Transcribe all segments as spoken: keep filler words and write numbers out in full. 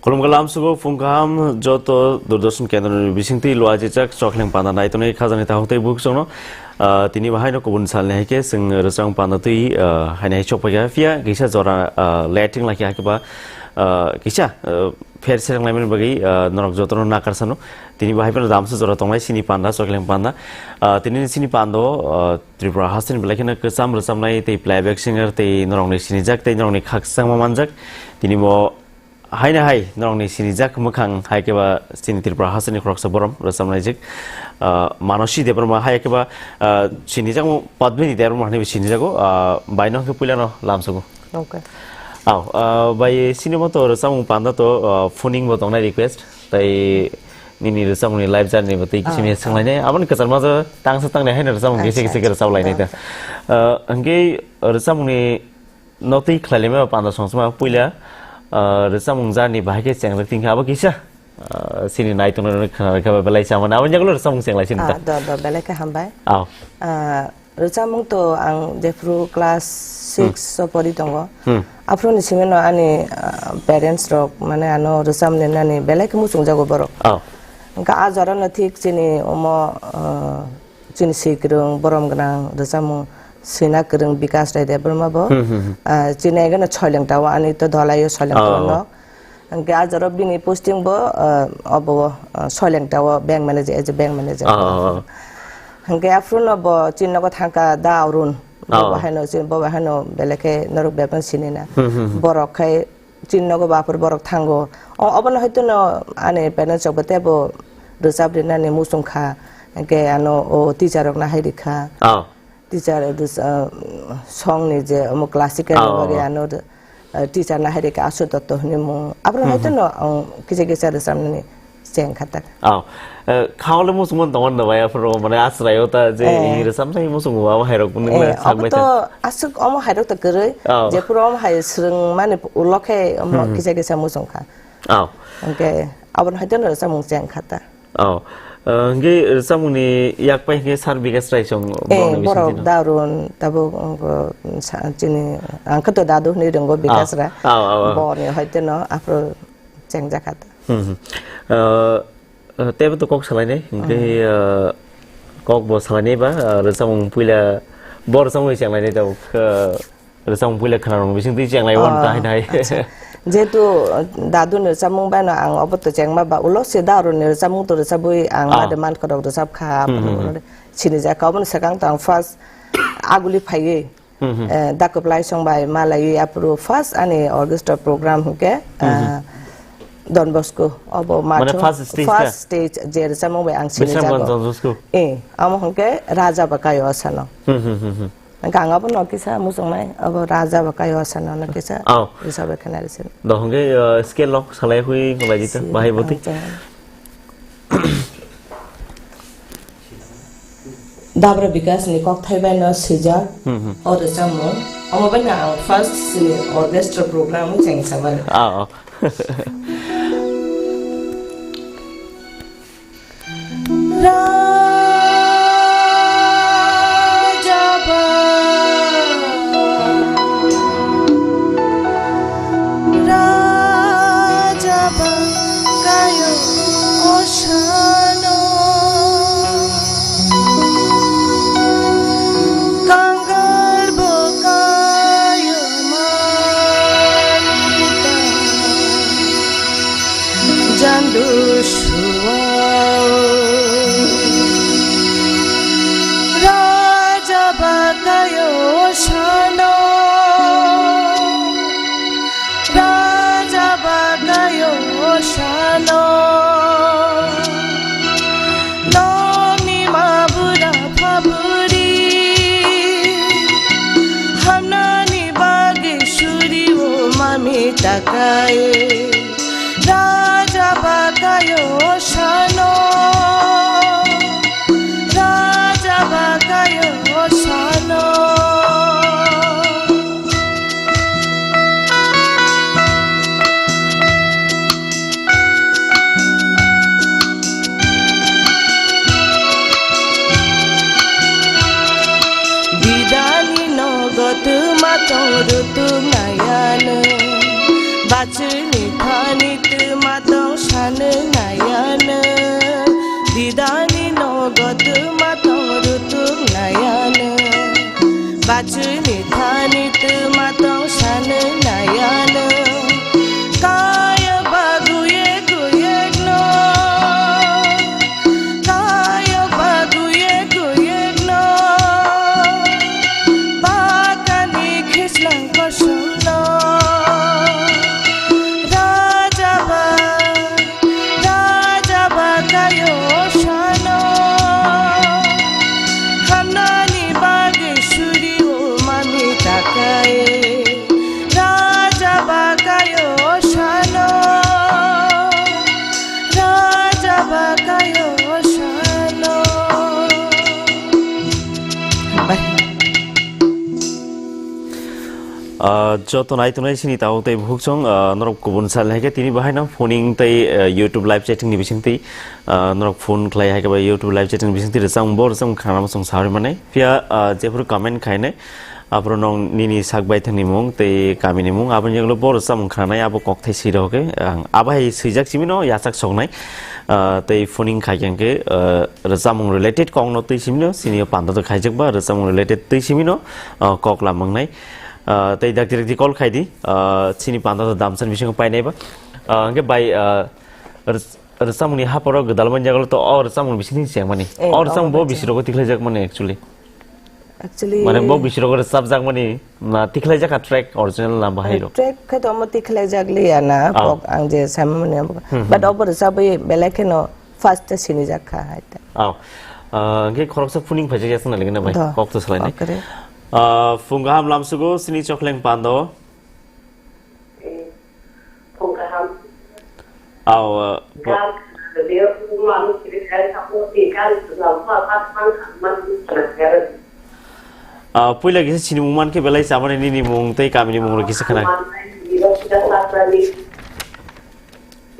Khulumkha lamsugo phung kaham joto Doordarshan kendroni bisingtwi luajijak chokhleng panda naitonwi khajani takhuk tei bukhuk chwngno, ah, tini bahaino kubun salni hai khe chwng rwchapmung panda twi, ah, haino hai chokphaikha phiya kisa jora, ah, letting laikha hai khe ba, ah, kisa, ah, pher sereng laimani bagwi, ah, norok jotono nakar sano. Tini bahai phano damsa jora tongnai chini panda, chokhleng panda. Ah, tini chini pando, ah, Tripura hasteni belai kheno kwcham rwchapnai tei playback singer tei norokni sinijak tei norokni khakchangma manjak. Tini bo haino hai norokni sinijak mwkhang hai khe ba chini Tripura hasteni khoroksa borom rwchapnaijak, ah, Manosi Debbarma hai khe ba, ah, sinijakmo Padmini Debbarma hinwi sinijago, ah, baino hwnkhe puilano lamsugo. Okay. Aw, ah, bai sini mo to rwchapmung panda to, ah, phoning bo tongnai request. Tai nini rwchapmungni live journey bo tei kisa Ah, mia ah. swnglainai. Aboni kwchar majo tangsa tangnai haino rwchapmung kisa Acha, kisa khe acha. rwchaplainai ta. Ah. Ah, hwnkhe rwchapmungni notwi khlailai ma panda songsma puila, ah, rwchapmung journey bahai khe chengjak tingkha abo kisa. Ah, sini naitongnai khna khe belai chamani. Aboni jagolo rwchapmung chenglai sini ta. Ah, do, do, belai khe hambai. Aw. Ah, Rwchapmung to ang jephru class Hmm. six o pori tongo. Hmm. Aphuru ni simi no ani, ah, parents rok mane ano rwchapmung nani belai khe muchungjago borok. Oh. Hwnkhe a jora no thik chini omo, ah, chini swi kwrwng borom gwnang rwchapmung swina kwrwng Bikas Rai Debbarma bo. Hmm, hmm, hmm. Ah, chini age no Soileng Tao ani to Dholai o Soileng Tao Oh. no. Hwnkhe a jora bini posting bo, ah, obo, ah, Soileng Tao bank manager, as a bank manager. Ah, ah, ah. Hwnkhe aphuru no bo chini nogo thangkha da Arun. Bo Ah. bo haino chini, bo bo haino belai khe norok bebak sini na. Hmm, hmm, hmm. Borok khai chini nogo bo aphuru borok thango. O, obono hoito no ani parents rok bo teibo rwchap rinani muchung kha. Hwnkhe ano o teacher rok no hai rikha. Ah. Teacher, uh, song ni je omo classical Ah, ni bagwi ah, ah. ano, uh, teacher no hai rikha Ashu Dotto hinwi mung. Aphuru Hmm, haito hmm. no, um, kisa kisa rwchapnani cheng kha ta. Oh, eh, khao le muchungma tongo no bai aphuru mane aswrai o ta je Eh. i rwchapnai muchungo abo hai rok nung le Eh, sak obo bai to ta. Aswk omo hai rok to kwrwi, Oh. jephuru omo hai swrwng mani ulo khe omo Hmm, hmm. kisa kisa muchung kha. Oh. Hwnkhe aboni haito no rwchapmung cheng kha ta. Oh, eh, hwnkhe rwchapmungni yak pai hwnkhe Sir Bikas Rai song Eh, borokni borok bisingtwi no? Darun, tabuk, um, sa-, chini, ang khe to dadu hinwi ringo Bikas Ah, Rai. Ah, ah, ah. Boni hoite no aphuru chengjak kha ta. Hmm, hmm. Eh, eh, teibo to kok salainai, hwnkhe, Hmm. eh, kok bo salainai ba, eh, rwchapmung puila bo rwchapmung chenglai nai tabuk, eh, Rwchapmung puila khwnarokni bisingtwi chenglai wan Ah, tahai nai. Acha. Jehetu, uh, dadu ni rwchapmung bai no ang obo to chengma ba ulo se da aro ni rwchapmung to rwchabwi ang Ah. ma de man khorok rwchap kha, Hmm, hmm, hmm. Sini ja ka obo ni swkang to ang first aguli phaiwi, Hmm, hmm. eh, Dakwplai song bai malaiwi aphuru first ani orchestra program hwnkhe, Hmm, hmm. ah, Don Bosco obo Mane matho first stage first ta? Stage je rwchapmung bai ang sini Bisramganj jago. Don Bosco? Eh, amo hwnkhe Raja Bakayo Sano. Hmm, hmm, hmm, hmm. Hwnkhe ang abono kisa muchungnai, abo Raja Bakayo Sano no kisa Oh. Hisabe khenari sin. Do hwnkhe, uh, scale rok salai hui khlai di ta, Si, bahai boti. ang chang. Dabra Bikas ni kokthai bai no sijak, Hmm, hmm. O rwchapmung. Omo bai no ang first sini orchestra program o cheng sabar. Ah, oh. Rajaba, Rajaba kayo osano. Kangal bo kayo manita. Jandu suwao. Raja bakayo sano. Raja bakayo sano. Nokni mabura phaburi. Hamnani bagwi suri o mami takai. Raja bakayo sano, Raja bakayo sano. Bidani nogo twma tong rutuk nayanu. Bachini thani twma Nayana, didani nogo twma tong rutuk nayana. Bachuni thani twma tong sanu nayana. Kaya baguye guye no. Kaya baguye guye no. Bakani khislang kosono. Raja ba Raja bakayo sano, hamnani bagwi suri o mami takai. Raja bakayo sano, Raja bakayo sano. Bai. Ah, joto nai tongnai sini tao tei bukhuk chwng, ah, norok kubun sal hai khe tini bahai no phoning tei, ah, YouTube live chatting ni bising tei, ah, norok phone khlai hai khe ba YouTube live chatting ni bising tei rwchapmung bo rwchapmung khana bo chwng sawi mane. Phiya, ah, jephuru comment khainai, aphuru nong nini sak bai thangni mung tei kami ni mung aboni jagalo bo rwchapmung khanai abo kok thai swi rw khe ang abo hai swijak simi no yachak soknai, ah, tei phoning khai khe, ah, rwchapmung related kok no twi simi no sini panda to khaijak ba rwchapmung related twi simi no, ah, kok lam wngnai. Ah, tei dakti dakti call khai di, ah, chini panda to damsani bisingo painai ba. Ah, hwnkhe bai, ah, rwch-, rwchapmungni haporo gwdalmani jagalo to o rwchapmung bisingni chengmani. Eh, o rwchapmung obo bo cheng- bisirok tikhlaijak mani actually. Actually, mane bo bisirok rwchapjak mani, na tikhlaijak kha track original na bahai rok? Track khe to omo tikhlaijak liya na, ah, pok ang je sama mani obo. Hmm, hmm. But obo rwchapwi belai kheno first ta sinijak kha hai ta. Aw. Ah, hwnkhe khoroksa phoning phaijak yasna ligina bai. Do. Kok to salai nai. Kok kre. Ah, phung kaham lamsugo sini chokleng pando. Phung kaham. Aw, ah, po- Gan, dia manu kiri kaya kamu tikan, lampa apa kan man. Ah, puila kisa sini mung man khe belai chamani nini mung tei kamini mung rok kisa khna. Rosita Satrani,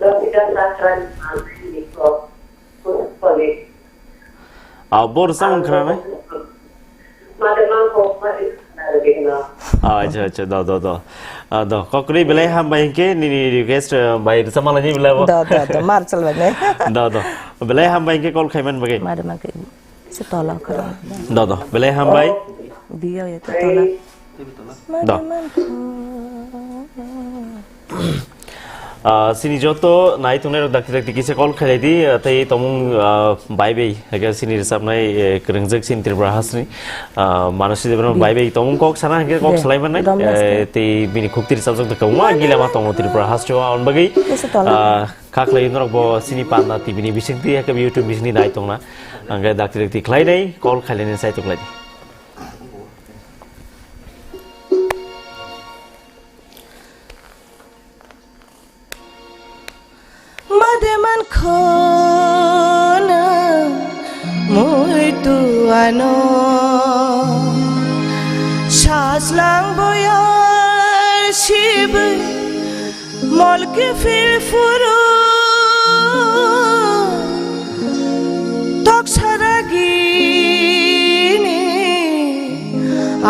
Rosita Satrani, Manai Niko, Pusponi. Ah, bo rwchapmung khna nai? Mate man kok mate khna rwgwi khna. Ah, acha, acha, do, do, do. Ah, do, kokri belai hambai hinkhe nini request, ah, bai rwchapmani belai bo. Do, do, do, mar chalbai nai. Do, do. Belai hambai hinkhe call khaiman bagwi. Mate man khe. Se tola khoro. Do, do. Belai hambai. Biya ya to tola. Do. Ah, sini joto nai tongnai rok dakti dakti kisa call khailai di, ah, tei tomung, ah, bai bai, hake sini rwchapnai, eh, kwrwngjak sini Tripura hasni, ah, Manosi Debbarma bai bai tomung kok sana hake kok salai manai, eh, tei bini khukti rwchapjak da kwbangma gila ma tongo Tripura hasni o, aboni bagwi, ah, Kha khlai norok bo sini Panda T V ni bisingtwi, hakhe YouTube bisingtwi nai tongna. Hwnkhe dakti dakti khlai nai, call khlai nai sai tong lai. Made man khona muitu ano sajlang boyar sibui. Molki phil phuru tok saragini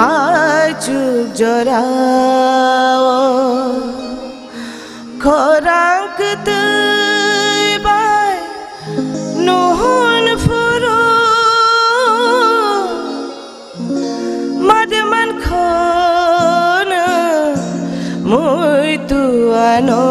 aichuk jorao khorang kwtwi bai nuhun phuru. Made man khona muitu ano.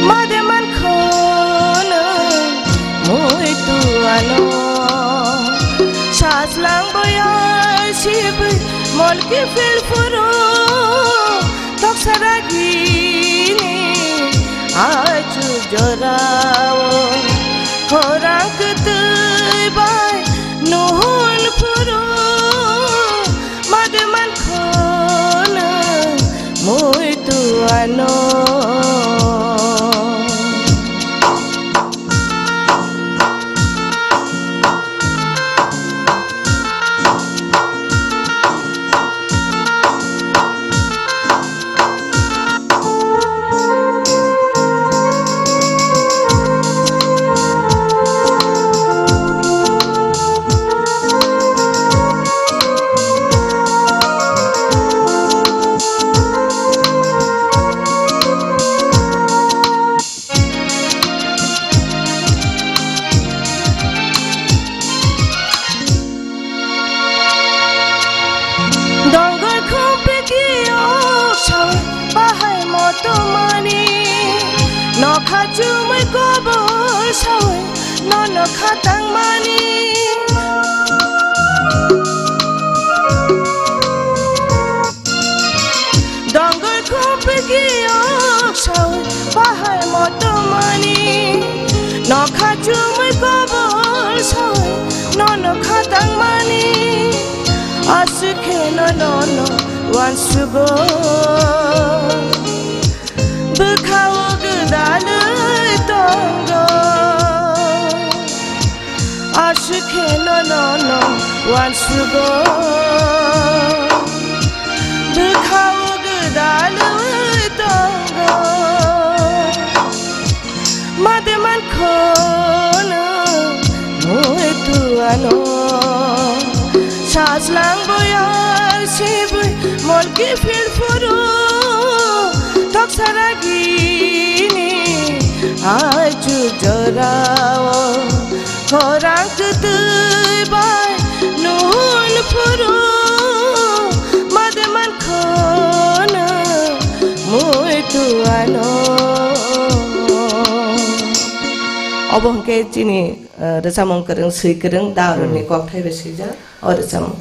Made man khona muitu ano sajlang boyar sibui molki phil phuru tok saragini aichuk jorao. Ano. Dongor khum piki ok sawi bahai moto mani. Nokha chumui kobor sawi nono khatang mani. Dongor khopiki ok sawi bahai moto mani. Nokha chumui kobor sawi nono khatang mani. Aswk khe nono wansugo. Bwkhao gwdalwi tongo. Aswk khe nono wansugo. Bwkhao gwdalwi tongo. Made mankhono muitu ano. Sajlang boyar sibui molki philphuru. Toksaragini aichu jorao. Khorang kwtwi bai nun phuru made mankhono muitu ano. Obo hwnkhe chini, eh, rwchapmung kwrwng, swi kwrwng, da aroni kokthai bai swijak o rwchapmung.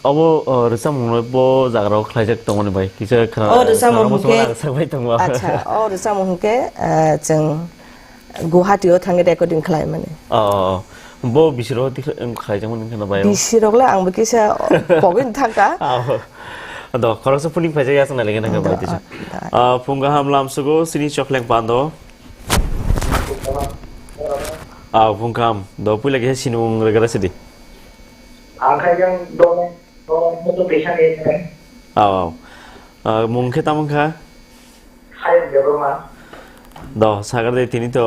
Obo, eh, rwchapmung no bo jaga rok khlaijak tongmani bai kisa khna-, o rwchapmung khna hwnkhe, sak bai tongo. Acha, o rwchapmung hwnkhe, eh, chwng Guwahati o thangwi recording khlaimani. Oh, oh, oh. Bo bisiro tikhlai, em, khlaijakmani kheno bai o. Bisirok le ang bo kisa pogwi thangka. Ah, oh. Do, khoroksa phuning phaijak ya, chwng nai lagi nangkha. Do, bai tisa. Ah, do. Ah, phung kaham lamsugo, sini chokleng pando. Ah, phung kaham. Do, puila kisa sinimung rwgra sidi. Ang khaijang do, do, do, do, do, do. Ah, oh. Ah, mung khe tamo kha? Hai, Debbarma. Do, sagar de tini to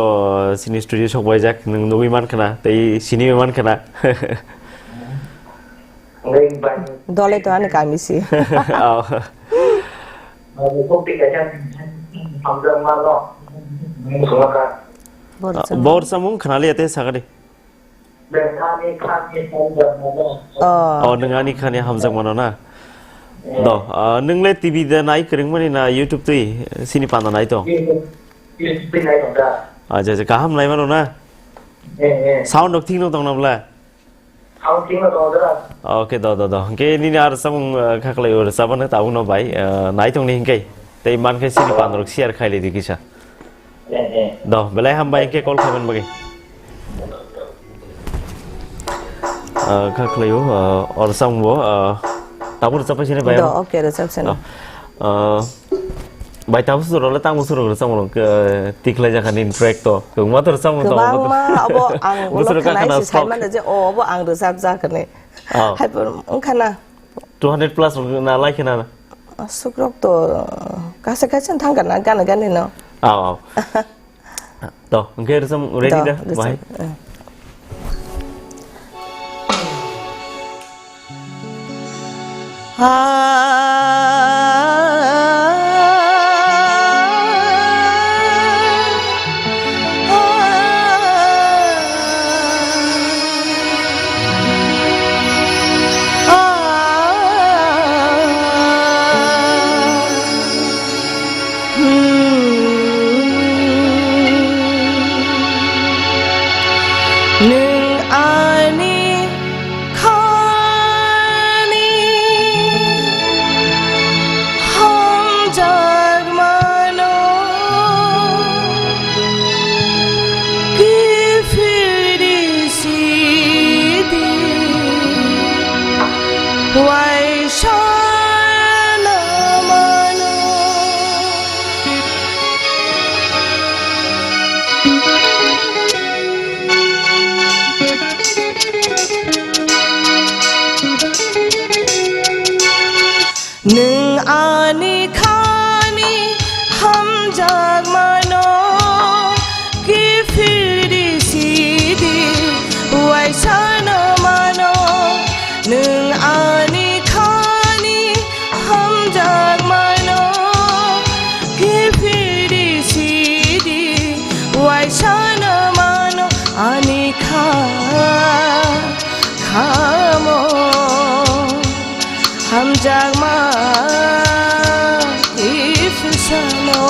sini studio sok bai jak, nwng nugwi man khna, tei sini man khna. Ngai bai. Dole to ani kami si. Oh. Ngai kok tik aja, hamjak ma no. Ngai sungaka. Borsa. Borsa mung khna liya te sagar de. Nang ani khani hamjakmano. Oh. Oh, nang ani khani hamjakmano na? Eh. Do, ah, nang le T V de nai kwrwngmani na YouTube twi sini panda nai tong? YouTube, YouTube twi nai tong da. Acha, acha, kaham nai mano na? Eh, eh. Sound rok thik no tong na bla? Sound thik no tong da. Okay, do, do, do. Hwnkhe nini ar samung, ah, khaklai ur sabano tabuk no bai, ah, nai tong ni hwnkhe. Tei man khe sini panda rok share khai lai di kisa. Eh, eh. Do, belai hambai hwnkhe call khaimani bagwi. Ah, kha khlaio, ah, Orsang bo, ah, tabuk rwchap paisini bai. Do, okay, rwchap sini. Ah, ah, bai tabuk surok le tamo surok rwchap rok, ah, tiklai jakha nini track to. Kwbangma to rwchap rok tongo. Kwbangma, abo ang ulo khwnaisi sai mano je, o, abo ang rwchap jakha ni. Oh. Hai por, wngkha na. Two hundred plus rok na lai khe na. Sukrok to kaisa kaisa thang kana gana gani no. Aw, aw. To, hwnkhe rwchap ready da, rwchap, bahai? Eh. Nwng ani khani Hamjakma Iswsano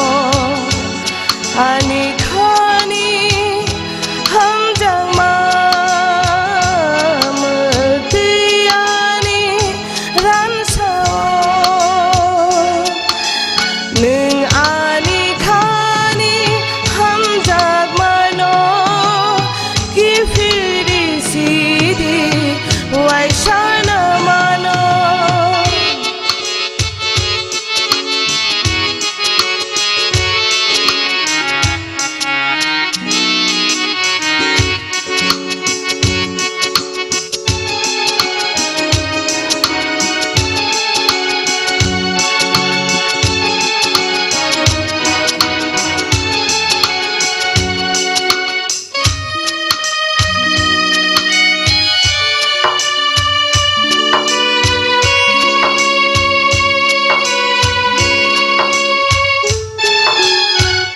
ani khani hamjakma mwtwi ani ransao. Nwng ani khani hamjakmano kiphildi sidi waisana mano.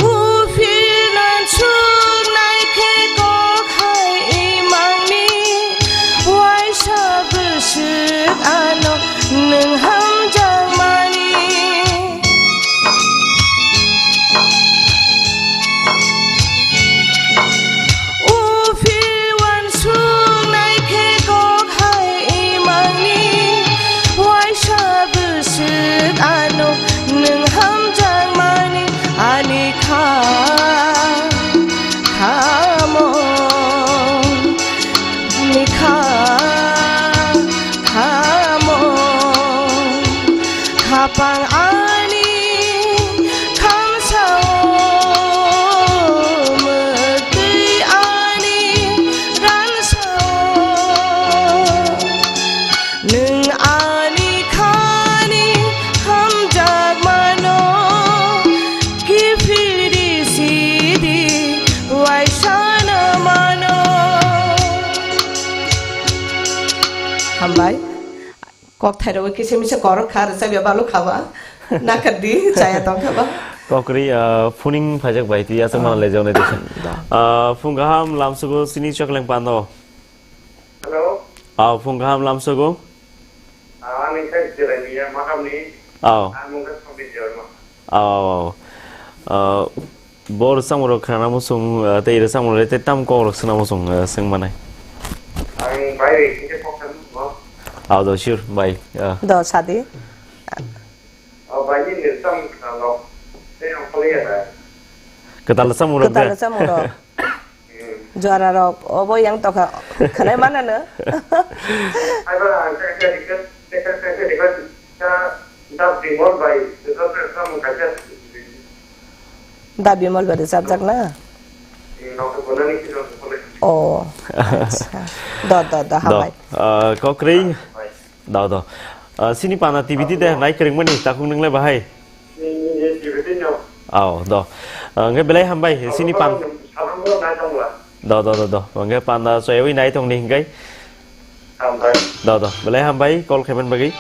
Buphirno chuknai khe kok hai imangni, waisa bwswk ano nwng hamjakmani. Uphir uansuknai khe kok hai imangni, waisa bwswk ano nwng hamjakmani ani kha, khamo ni kha, khamo. Khapang ani khamsao, mwtwi ani ransao, nwng ani khani hamjakmano, kiphildi sidi waisana mano. Hambai. Kok thairogwi kisa misa korok kha, rwchapya balu khaba. Nakardi, chaya tong khaba. Kokri, ah, phuning phaijak bai, twi aswk mana lejawnai desa. Da. Ah, phung kaham lamsugo sini chokleng pando. Hello. Ah, phung kaham lamsugo. Ah, ani khai Jeremiah makamni. Oh. Ang mungka Sambit Debbarma. Oh, oh, oh. Ah, Bo rwchapmung rok khna muchung, ah, tei rwchapmung rok tei tam kok rok swna muchung, ah, swng manai. Ang bai rwi khe kok kha muchungo. Ah, do, sure, bai. Ah. Do, sadi. Oh, bai ni rwchapmung khna lo. Tei ang phalwi ya da. Kwtal rwchapmung rok de. Kwtal rwchapmung rok. Hmm. Jora rok, obo yang tokha. Khnai mana no? Ai ba, ang kha kha request, kha kha request. Kha Da Bimal bai, rwchapmung kaisa. Da Bimal bai rwchapjak na? Nokha bonani kisa. Oh, acha. Do, do, do, hambai. Ah, Kokri. Bai. Do, do. Ah, sini pana T V ti de nai kwrwngmani takhuk nwngle bahai. Ni, ni, ni, T V ti no. Ao, do. Ah, hwnkhe belai hambai, sini pan. Sabang nai tongla. Do, do, do, do. Hwnkhe panda choyawi nai tongni hwnkhe. Hambai. Do, do. Belai hambai, call khaiman bagwi.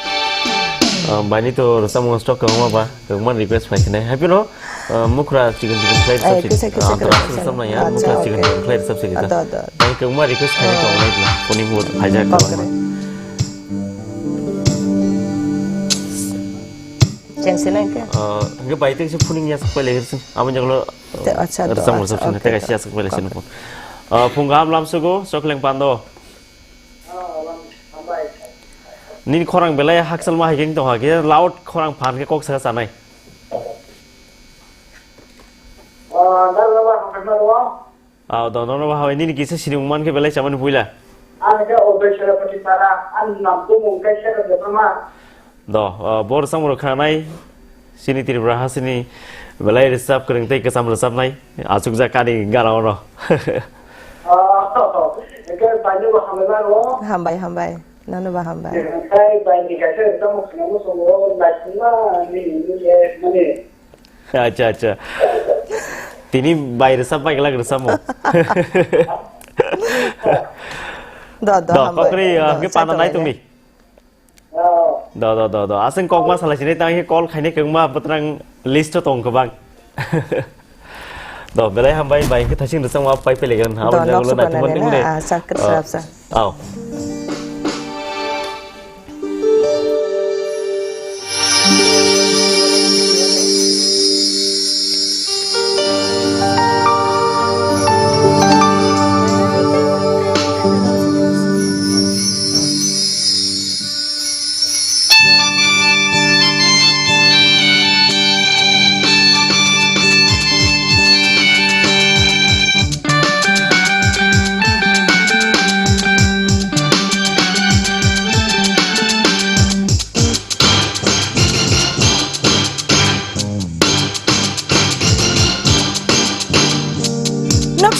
Ah, bani to rwchapmung stock kwbangma ba, kwbangma request phai khnai. Happy no? Ah, mukhra chicken chicken fry rwchap. Kisa, kisa, ah, kisa, rwchap nai ya, ah, mukhra chicken chicken fry rwchap se kisa. Do, do. Bani kwbangma request khainai tong nai. Phone ni mode phaijak. Call kwbangma. Cheng se nai khe. Ah, hwnkhe bai tei se phuning ya sak pai lai. Amo janglo. Acha, do, rwchapmung rwchap se nai, tei kaisa ya sak pai lai se nai. Ah, phung kaham lamsugo, chokleng pando. Nini khorang belai hakchal ma hai khe wng tong kha, khe loud khorang phan khe kok sa chanai. Ah, do, no, no, bahai, nini kisa sinimung man khe belai chamani puila. Ang khe Obeswara Patipara, ang nam bumung khe Sera Debbarma. Do, ah, bo rwchapmung rok khnanai, chini Tripura ha chini belai rwchap kwrwng tei kwcham rwchapnai, achukjak ani gana ono. Oh, hwnkhe bai no bo hambai mano. Hambai, hambai. Nono bo hambai. Hwnkhe bai ni kaisa rwchapmung khna muchungo, naisingma ni, ni, ni, mani. Acha, acha. Tini bai rwchap bai glak rwchapmung. Do, do, do, hambai. Kokri, do, ah, hwnkhe panda nai tongni. Do, do, do, do. Aswng kokma salai sini tang khe call khainai kwbangma bwtrang list o tong kwbang. Do, belai hambai, bai khe thaising rwchapmung pai pelegwrwng ha. Do, aboni jagolo nok naithok sukanani mani na, le. Ah, chakri ah, srapsa. Ao.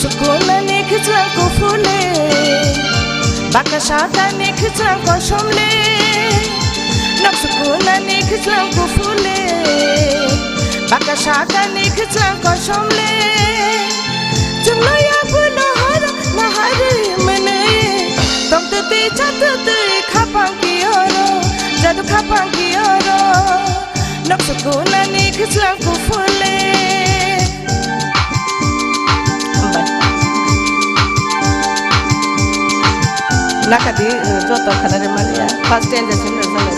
Kunani khwchwlang kuphur le, baka sakani khwchwlang kosom le. Noksa kunani khwchwlang kuphur le, baka sakani khwchwlang kosom le. Chwngno yabu nahar, naharwi mwnwi, tongtwtwi chatwtwi khapang ki oro, jadu khapang ki oro. Noksa kunani khwchwlang kuphur le. Hambai. Nakadi, joto khana rwmani ya. First ten jasin rwjak lai.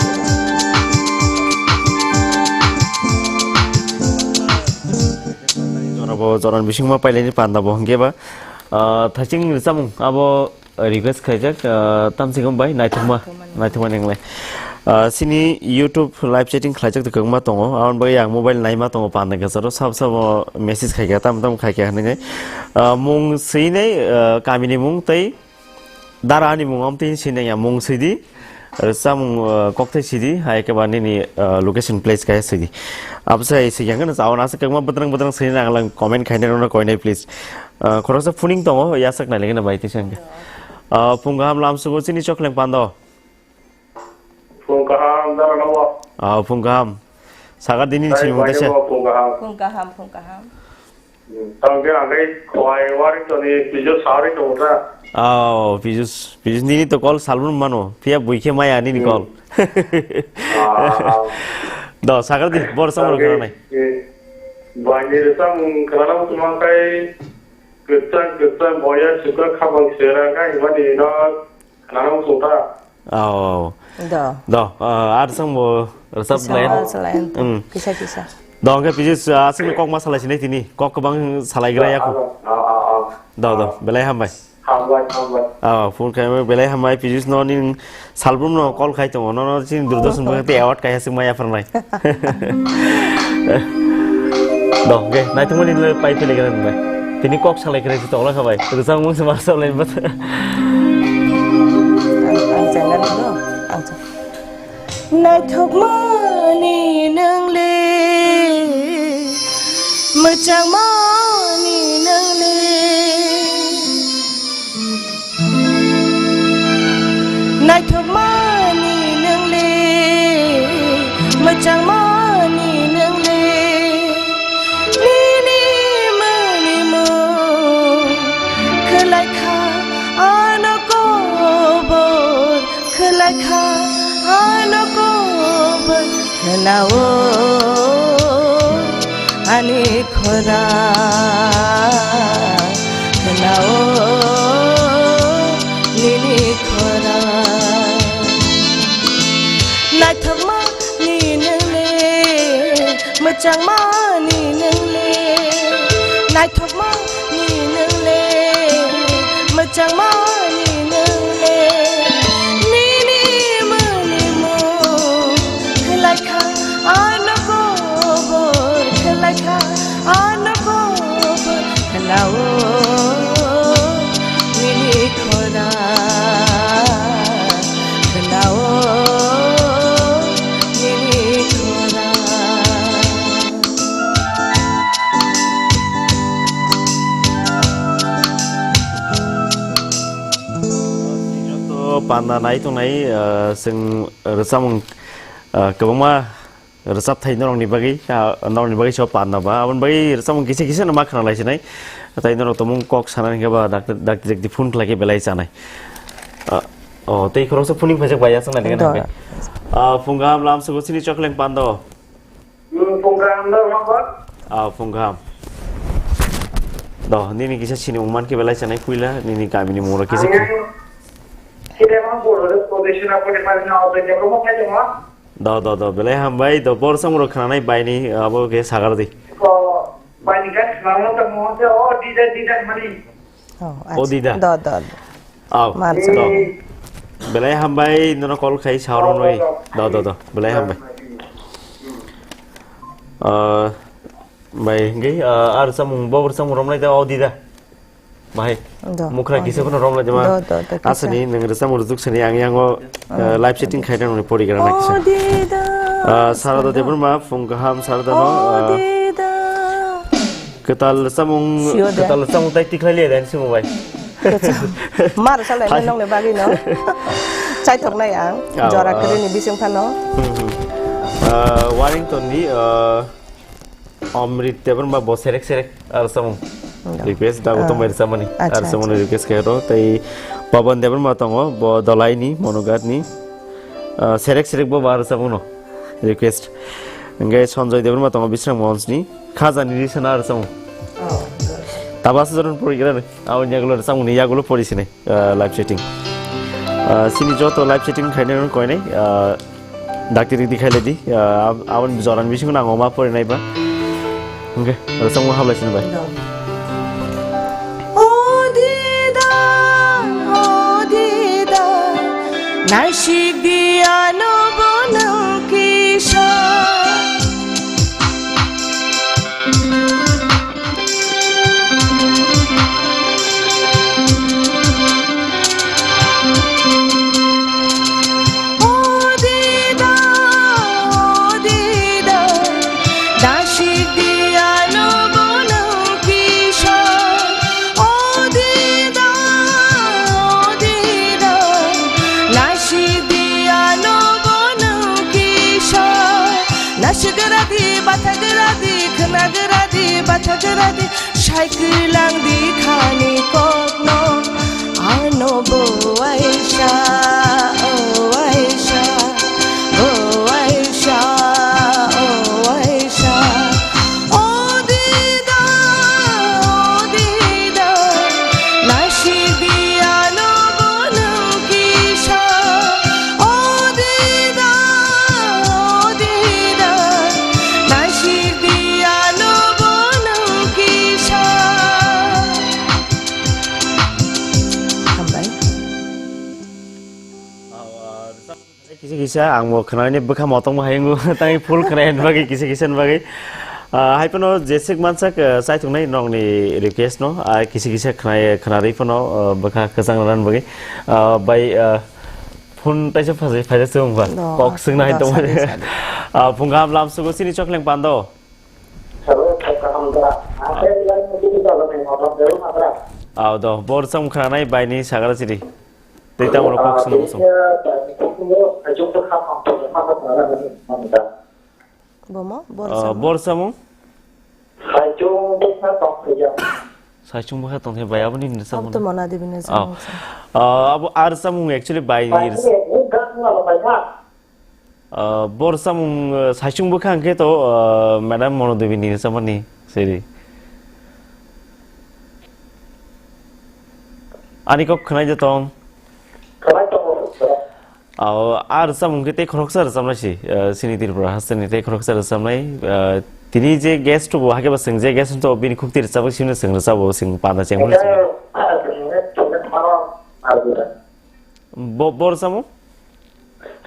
Jorabo, joran bisingma pailani panda bo hwnkhe ba, ah, thaising rwchapmung abo request khaijak, ah, tamsik wng bai naithokma, naithokma ninglai. Ah, sini YouTube live chatting khlaijak de kwbangma tongo, aboni bagwi ang mobile naima tongo, panda kwcharo sabo sabo message khaikha, tam tam khaikha hinwi. Ah, mung swinai, ah, kamini mung tei dara ani mung amtwi swinai ya, mung swidi, rwchapmung, ah, kokthai swidi, hai khe ba nini, ah, location place khe swidi. Abosai swikha hwnkhe no chao na aswk kwbangma bwdrang bwdrang swinai nang lang comment khainai rokno koinai please. Ah, khoroksa phuning tongo, yachak nai lengena bai tisa hwnkhe. Ah, phung kaham lamsugo chini chokleng pando. Phung kaham, dara nobo. Ah, phung kaham. Sagar dini ni sini mung tese. Phung kaham. Phung kaham, phung kaham. Hmm, tang khe ang khe khwlai wari toni, pijo sari tongo ta. Oh, pijo, pijo nini to call salbrum mano. Phiya bui khe maya nini call. Ah, ah. Do, sagar di, bor samro khana nai. Bani rwchapmung khana nang tuma kai, kwchang kwchang boya sukha khabang sera kai, himani no khana nang tuma. Oh. Do. Do, ah, ar sang bo rwchap kisa lai. Kisa lai. Hmm. Kisa kisa. Do, hwnkhe pijis, ah, aswkni kok ma salai sinai tini. Kok kwbang salai gra yaku. Ah, ah, ah, ah. Do, do, belai hambai. Hambai, hambai. Ah, phone khai belai hambai pijis no ning salbrum no call khai tongo. No, no, chini Doordarshan bo te award kai aswk maya pharnai. Do, ge, naithokmani le pai pele gana bai. Tini kok salai kre si tokla khabai. Rwchapmung se ma salai ba. Ang, ang channel no, ang channel. Naithokmani nang le, mwchangmani nang le. Naithokmani nang le, mwchangmani nang le. Nini mani mo khwlai kha ano kobor, khwlai kha ano kobor. Khwnao ani khorang, khwnao nini khorang. Naithokmani nang le, mwchangmani nang le. Naithokmani nang le, mwchangmani nang le. Nini mani mo khwlai kha ano kobor, khwlai kha ano kobor. Khwnao nini khorang, khwnao nini khorang. Joto panda nai tongnai, ah, chwng rwchapmung, ah, kwbangma rwchapthai norokni bagwi, ah, norokni bagwi se o panda ba. Aboni bagwi rwchapmung kisa kisa no ma khna lai sinai. Tai norok tongmung kok sana hwnkhe ba dakti dakti phone khlai khe belai chanai. Ah, oh, tei khoroksa phuning phaijak bai aswk nai. Do. Ah, phung kaham lamsugo chini chokleng pando. Hmm, phung kaham do, ma ba? Ah, phung kaham. Do, nini kisa sini mung man khe belai chanai puila, nini kamini mung rok kisa. Ang yang kide ma boro de kodesina kode ma na o de ko mo khai ma. Do, do, do, belai hambai, do, bor samung rok khnanai baini, abo khe sagar di. Ko, baini khe khnanai ta mo se, o, dida, dida, mani. Oh, o, acha. Dida. Do, do, do. Aw, mansa. Do. Belai hambai, nono call khai, saurok noi. Do, do, do, belai hambai. Ah, bai, hingke, ah, ar samung, bobor samung romnai ta, o, dida. Bahai. Do. Mukra kisa kono romla jama. Do, do, do, kisa. Asani nang rwchapmung rwjuk sani ang yango, eh, live chatting khaina nungni porigra na kisa. O dida. Ah, Sarada Debbarma, phung kaham Sarada no, ah, Kwtal samung, Sio de. Kwtal samung tai tikhlai liya dan simo bai. Mar salai Hai. Nong le bagwi no. Chai thok nai ang. Aw, jora aw. Kere ni bising phano. Hmm, hmm. Ah, Warrington ni, ah, Amrit Debbarma bo serek serek ar samung. Enggak. Request da Ah. Gautam bai samani. Acha, ar samung acha. Request kero tai Pawan Debbarma tongo bo Dolai ni Monogat ni. Ah, serek serek bo bar samung no. Request. Engai Sanjay Debbarma tongo Bisram Mons ni. Khajani ri sana ar samung. Oh, good. Tabas joron pori gira ne. Aw nyagulo samung ni yagulo pori sini. Ah, live chatting. Ah, sini joto live chatting khaina rong koinai, ah, dakti rikti khailai di, ah, ab-, aboni joran bisingo nango ma pori nai ba. Hingke, aro samung hablai sini bai. O dida, o dida, naisik di ano bono kisa. O dida, o dida, naisik di ano bono kisa. O dida, o dida, naisik di ano bono kisa. Naisik gra di, batha gra di, khna gra di, batha gra di, sai kwlang di khani kokno. Ano bo waisa, o waisa, o waisa, o waisa. O dida, o dida, naisik di ano bono kisa. O dida, o dida, naisik di ano bono kisa. Hambai. Kisa kisa ang bo khwnani bwkha motong bo hayung tang full khwnai bagwi kisa kisa bagwi. Ah, hai phano jesik mansak, ah, chaitungnai nokni request no, ah, kisa kisa khwnai khwnarwi phano, ah, bwkha kwchang rani bagwi. Ah, bai, ah, phone taisa phajai phaijak se wngkha. No, kok swngna hai no, tongmani. Sadi, sadi. Ah, phung kaham lam sugo chini chokleng pando. Sabo kok kaham da. Akhir yang itu kita lebih ngotot dulu, Matra. Aw do, bor sam khwnanai baini sagara chiri. Tei tamo rok kok swngo song. Bomo, bor Ah, samung. Bor samung? Saichung bwkha tong thaiya. Saichung bwkha tong thai bai aboni ni samung. Abto mona debi ni samung. Ah, abo ar samung actually bai ni. Bai ni, ni gas na lo bai na. Ah, bor samung, ah, saichung bwkha hwnkhe to, ah, madam Mono Devi ni samani seri. Ani kok khwnai de tong. Khwnai tongo, sir. Aw, ar samung khe tei khoroksa rwchapnai si, ah, sini Tripura hasteni tei khoroksa rwchapnai, ah, tini je guest bo hakhe ba swng je guest to bini khukti rwchapwi sini swng rwchabo swng panda chengmani. Eke, ah, swng rwchapnai mano, ah, Bo, bor samung?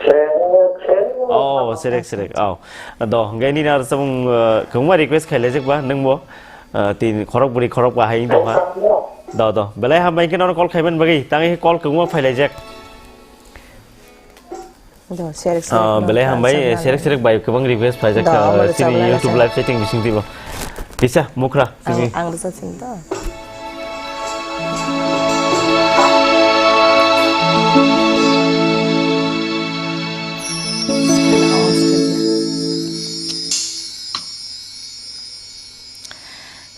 Serek, serek. Oh, serek, serek. Oh. Do, hingke nini aro samung, uh, kwbangma request khailaijakba, nwngbo, uh, tin khorok bwrwi khorok ba hai wng tongkha. Do, do. Belai hambai khe nono call khaiman bagwi, tang khe call kwbangma phailaijak. Do, serek, serek. Ah, no, belai hambai, serek, serek bai kwbang request phaijak, do, ah, abo chini rwchapnai YouTube live chatting bising twibo. Kisa, mukra, ang, sini. Ang rwchapsini to.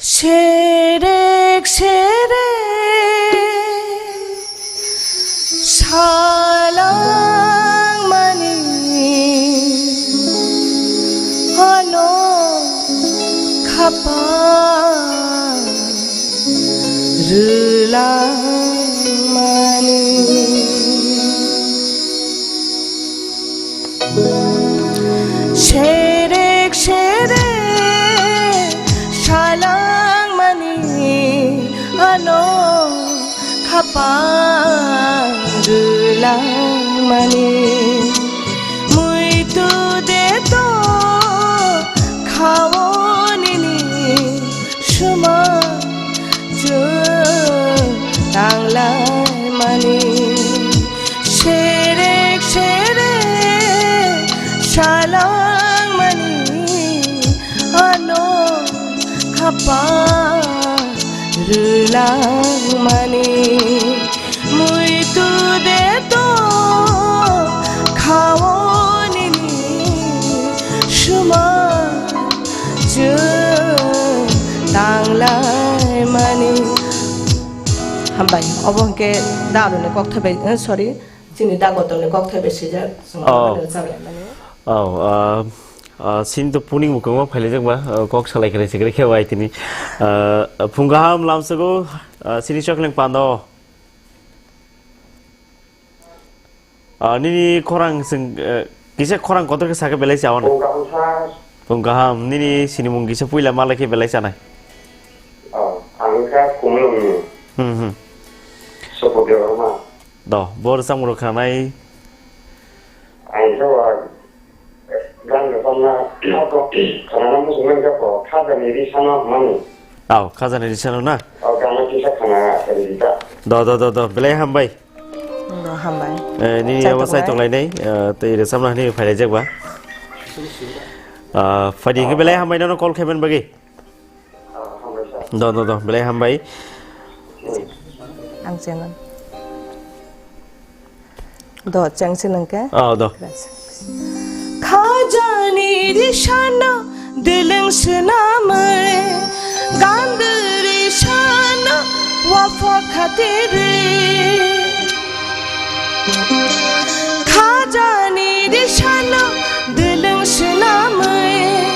Serek serek salangmani hano khapang rwlangmani. Serek serek salangmani ano khapang rwlangmani. Muitu de to khao nini suma chwng tanglaimani. Serek serek salangmani ano khapang Tangmani muitu de to khao nini suma chwng tanglaimani. Hambai, obo hwnkhe da aroni kokthai bai, eh, sorry, chini da Gautamni kokthai bai swijak, chwng Oh. Ano chalaimani. Oh, ah, ah, sini to puning bo kwbangma phailaijak ba, ah, kok salai khe resi khe bai tini. Ah, phung kaham lamsgo, ah, sini chokleng pando. Ah, nini khorang sing, eh, kisa khorang kotor khe sakhe belai chawan. Phung kaham sir. Phung kaham, nini sinimung kisa puila malai khe belai chanai. Oh, ang kha Kumulungni. Hmm, hmm. Sopo Debbarma. Do, bor samung rok khanai. Ang khe wa Gan rwchapna, khanana muchungmani khe bo khajani risano hwnmani. Aw, khajani risano na? O gana kisa khana rijak. Do, do, do, do, belai hambai. Do, hambai. Eh, nini Chai abo sai tongnai. Tonglainai, eh, tei rwchapna hwnwi phailaijak ba. Ah, phaidi hwnkhe belai hambai nono call khaimani bagwi. Do, do, do, belai hambai. Ang channel. Do, chang se nang ke? Oh, do. Khajani risano deleng senamai, gandri sano wafa khatiri. Khajani risano deleng senamai,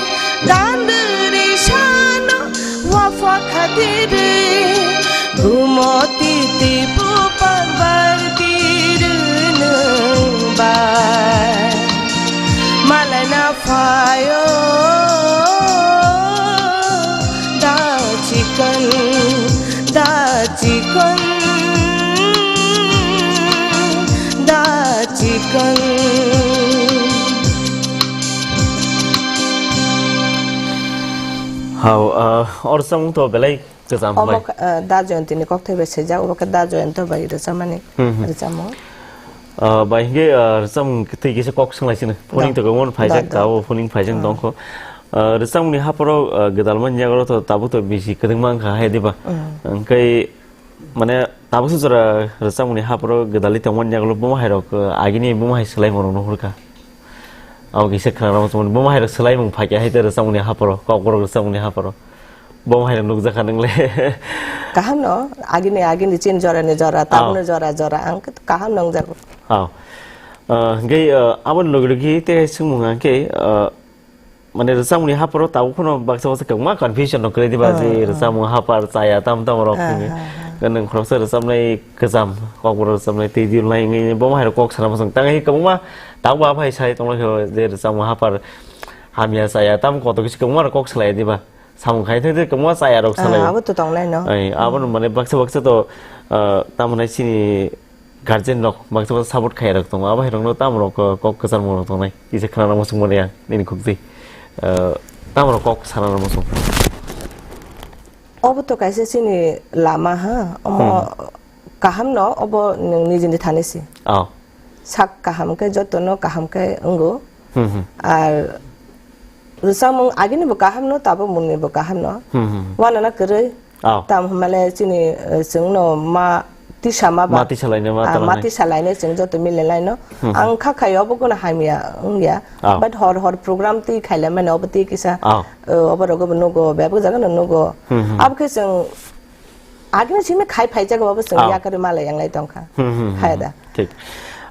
gandri sano wafa khatiri. Gumoti tipu parbar tirunung bai. Malana phaio da chikon, da chikon, da chikon. Hao, ah, or samung to belai Kwcham Omo bai. Kha-, eh, Da Joyantini kokthai bai swijak, obo khe Da Joyanta bai rwchapmani Hmm, hmm. Rwchapmung. Ah, bai hwnkhe, ah, rwchapmung twi kisa kok swnglaisino. Phoning Da. To kwbangma phaijak, Da, da. Tabuk phoning phaijak Hmm. Tongkho. Ah, rwchapmungni haphoro, ah, gwdalmani yago to tabuk to bisi kwdwngma wngkha hai diba? Hmm. Hwnkhe mane tabukse jora rwchapmungni haphoro gwdalwi tongmani yago bomo hairok, ah, agini bomo hai swlaimung rokno hurkha. Abo kisa khwnarokno chumani bomo hairok swlaimung phaikha hai tei rwchapmungni haphoro, kokborok rwchapmungni haphoro. Bomo hai nukjakha nwngle. Kaham no, agini, agini chin jora ni jora, tabuk ni jora, jora, ang kaham nungjago. Aw. Ah, hwnkhe, ah, aboni logi logi tei swngmung hwnkhe, ah, mane rwchapmungni haphoro tabuk phano baksa baksa kwbangma confusion rok kwrwi diba, je rwchapmung haphar chaya tam tam rok hwnwi. Nwng khoroksa rwchapnai kwcham, kokborok rwchapnai twi diyolnai wngwi bomo hai rok kok sana muchung. Tangwi kwbangma tabuk bo aphai sai tonglaikha je rwchapmung haphar hamya chaya tam kotor kisa kwbangma rok kok salai diba. Samung khai thai thai kwbangma chaya rok salai. Ah, abo to tongnai no. Ai, abo no mane baksa baksa to, ah, tamo nai chini guardian rok baksa baksa support khai rok tongo. Abo hai rok no tamo rok, ah, kok kwchar mung rok tongnai. Kisa khana muchung mani ang nini khukti. Ah, tamo rok kok sana muchung. Obo to kaisa chini lama ha. Omo kaham no, obo nwng nijini thani si. Oh. Sak kaham khe jotono kaham khe wngo. Hmm, hmm. Ar rwchapmung agini bo kaham no, tabuk mungni bo kaham no. Hmm, hmm, hmm. Wanana kwrwi. Oh. Tam hwnmale chini, eh, chwngno ma tisa ma ba. Ma tisa lainai, ma ah, tala ma nai. Tisa lainai chwng joto mile laino. Hmm, hmm. Ang kha khai obo kono hamya wngya. Oh. But hor hor program twi khaile mane obo twi kisa. Oh. Eh, obo rogo bo nugo, bebak jaga no nugo. Hmm, hmm. Abo khe chwng Agini simi khai phaijak babo chwng yakarwi malai yanglai tongkha. Hmm, hmm, hmm, hmm. Hai da. Thik.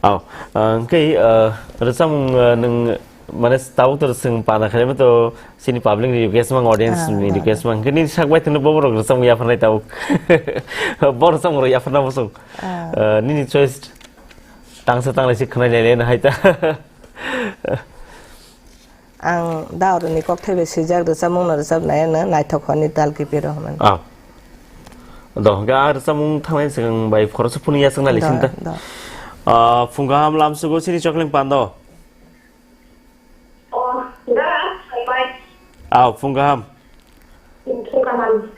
Aw, ah, hwnkhe, ah, rwchapmung, ah, nwng, mane, tabuk to chwng pana khaima to chini public ni request mang, audience ni request mang. Hwnkhe nini sak bai thwngno bobo rok rwchapmung yapharnai tabuk. Bo rwchapmung rok yapharna bosong. Ah. Ah, nini choice tangsa tanglai se khwnai lai lai no hai ta. Ang dauroni kokthai bai swijak rwchapmungno rwchapnai ano naithok hwnwi tal kiphiro hwnmani. Ah. Do, hwnkhe a rwchapmung thangnai swkang bai khoroksa phunui yachaknai lisinta. Do, do. Ah, phung kaham lamsugo sini chokleng pando. Oh, da, bai. Ah, phung kaham. Phung kaham.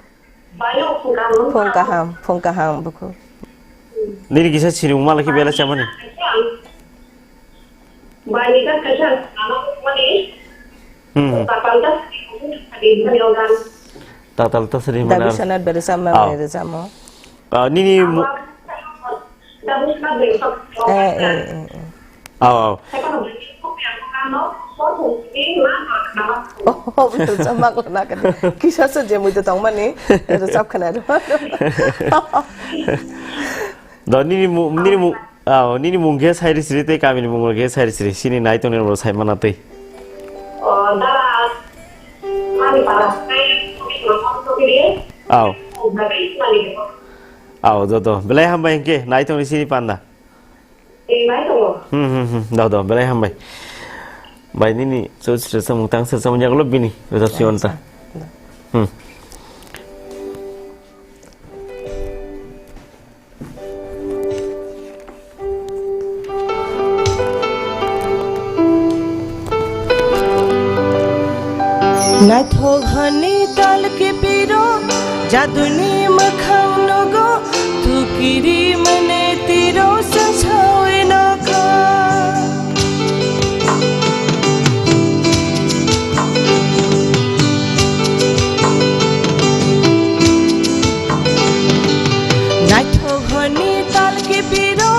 Phung kaham, phung kaham, bukhuk. Nini kisa sinimung malai khe belai chamani? Hmm. Tatal tasari mana. Dabi sanat beri sama Aw. Beri sama. Ah, nini mu- Eh, eh, eh, eh. Aw, aw. Oh, oh, betul sama ko na kan. Kisa se je mui to tong mani, itu sab kena do. Do nini mu, nini mu, aw, nini mung ge sai risiri tei kamini mung ge sai risiri. Sini nai tong ni ro sai mana tei. Oh, dara, mani para. Aw. Aw, do, do. Belai hambai hingke, nai tongni sini panda. Ee, nai tongo. Hmm, hmm, hmm. Do, do, belai hambai. Bai nini, so, so, samung tang, so, samung yagulo bini, so, so, sionta. Hmm. Naithok hani tal kipiro, jaduni mwkhang nogo, tukiri mane tiro sengsawi nokha. Naithok hwnwi tal kipiro,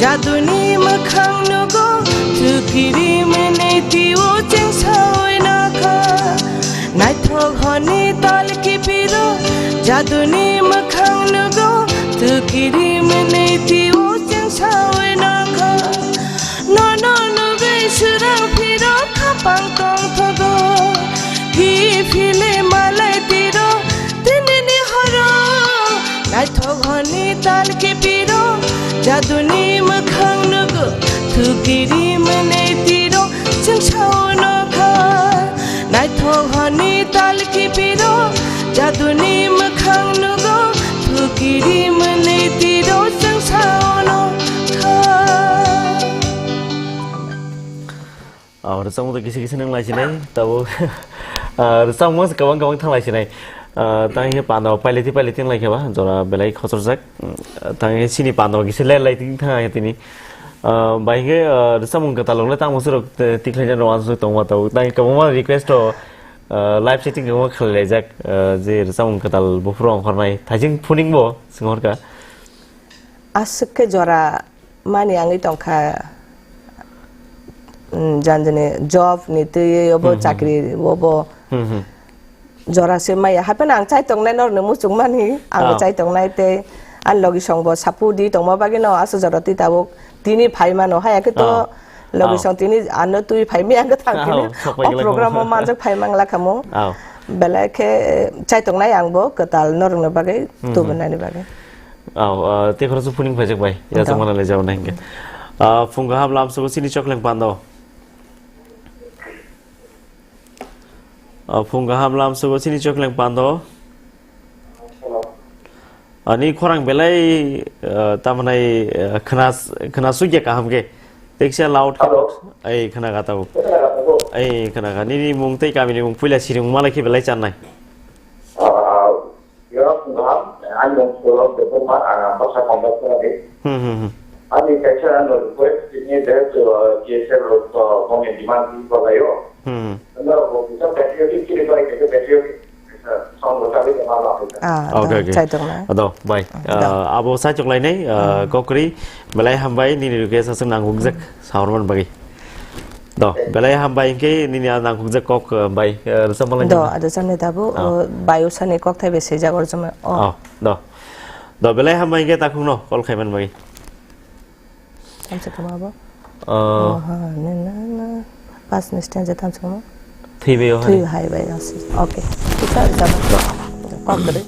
jaduni mwkhang nugo, thwkiri mwnwi twibo chengsawi nakha. Naithok hwnwi tal kipiro, jaduni mwkhang nugo, thwkiri mwnwi twibo chengsawi nakha. Nono nugwi swrang phiro khapang tongthogo, phi phile malai tiro tinini horo. Naithok hwnwi tal kipiro, jaduni mwkhang nugo, thwkiri mwnwi tiro chwngsao nokha. Naithok hwnwi tal kipiro, jaduni mwkhang nugo, thwkiri mwnwi tiro chwngsao nokha. Oh, rwchapmung to kisa kisa nang lai sinai, tabuk, ah, rwchapmung se kwbang kwbang thang lai sinai. Ah, tang khe panda o paileti paileti wng lai khe ba, jora belai khochorjak. Mm, tang khe sini panda o kisa ler lai ting thang khe tini. Ah, bai khe, ah, rwchapmung kwtal rok le tamo se rok, eh, tikhlai rok ansuk tong ma tabuk. Tang khe kwbangma request rok, ah, live chatting kwbangma khlai laijak, ah, je rwchapmung kwtal buphuru ongkhornai. Thaising phuning bo swngorkha. Aswk khe jora mani wngwi tongkha, mm, janjani job ni twi obo Hmm, hmm, chakri obo hmm, hmm. Jora se maya. Hapheno ang chai tongnai norokno muchungmani, ang Ah. Chai tongnai tei ani logisong bo support di tongma bagwi no aswk jora twi tabuk tini phai mano. Haya khe to Ah. Logisong Ah. Tini ano twi phai maya ang thang Ah, tini sok pai o gala program o kamo. Manjak phai mangla kamo. Ah. Belai khe, eh, chai tongnai ang bo kwtal norokno bagwi Hmm, hmm. Tubunani bagwi. Aw, ah, tei khoroksa phuning phaijak bai. Yacha Ito. Mana le jao nai hingke. Ah, phung kaham lamsogo chini chokleng pando. Ah, phung kaham lamsogo chini chokleng pando. Ani khorang belai, ah, tamani, ah, khnas-, khnasukya kaham ke. Teksa loud. Hello. Ai, khna ka tabo. Khna ka tabo. Ai, khna ka. Nini mung tei kamini mung puila siring malai khe belai channai. Ah, Yo, ngam, ani mung Surok Debbarma, ah, basa Kongkha Sora de. Hmm, hmm, hmm. Ani kaisa ano request, tini de, uh, K S L rok, uh, bongni demand di bagayo. Hmm. Ano, bo bisa patriotic kiri bai, kaisa patriotic, kaisa song bo tabi de mama. Ah, Okay, okay. Chai tong na. Ado, bai. Ah, ado. Ah, abo sai chok lai nai, ah, Hmm. Kokri, belai hambai, nini request aswk nang hukjak. Saurman bagwi. Do, belai hambai hingke nini a nangkukjak kok, eh, bai, eh, rwchapma lai Do, nini. Ado chani tabuk, Ah. Oh, bai usani kok thai bai swijak o rwchapma. Oh. Oh, do. Do, belai hambai hingke takhukno call khaiman bagwi. Tamsa tongma bo? Oh. Oh, ha, ne, na, na. Pas ni stand je tamsa tongma. Thwi bai o hai. Thwi hai bai o si. Okay. Kisa rwchapma. Kok kwrwi.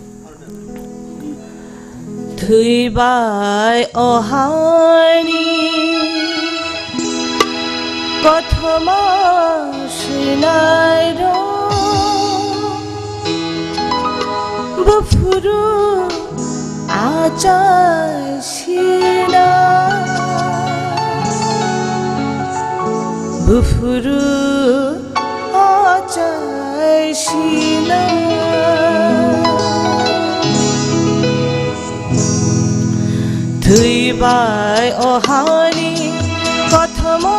Thwi bai o haini kothoma swinai rok buphuru achai sina, buphuru achai sina. Thwi bai o hani kothoma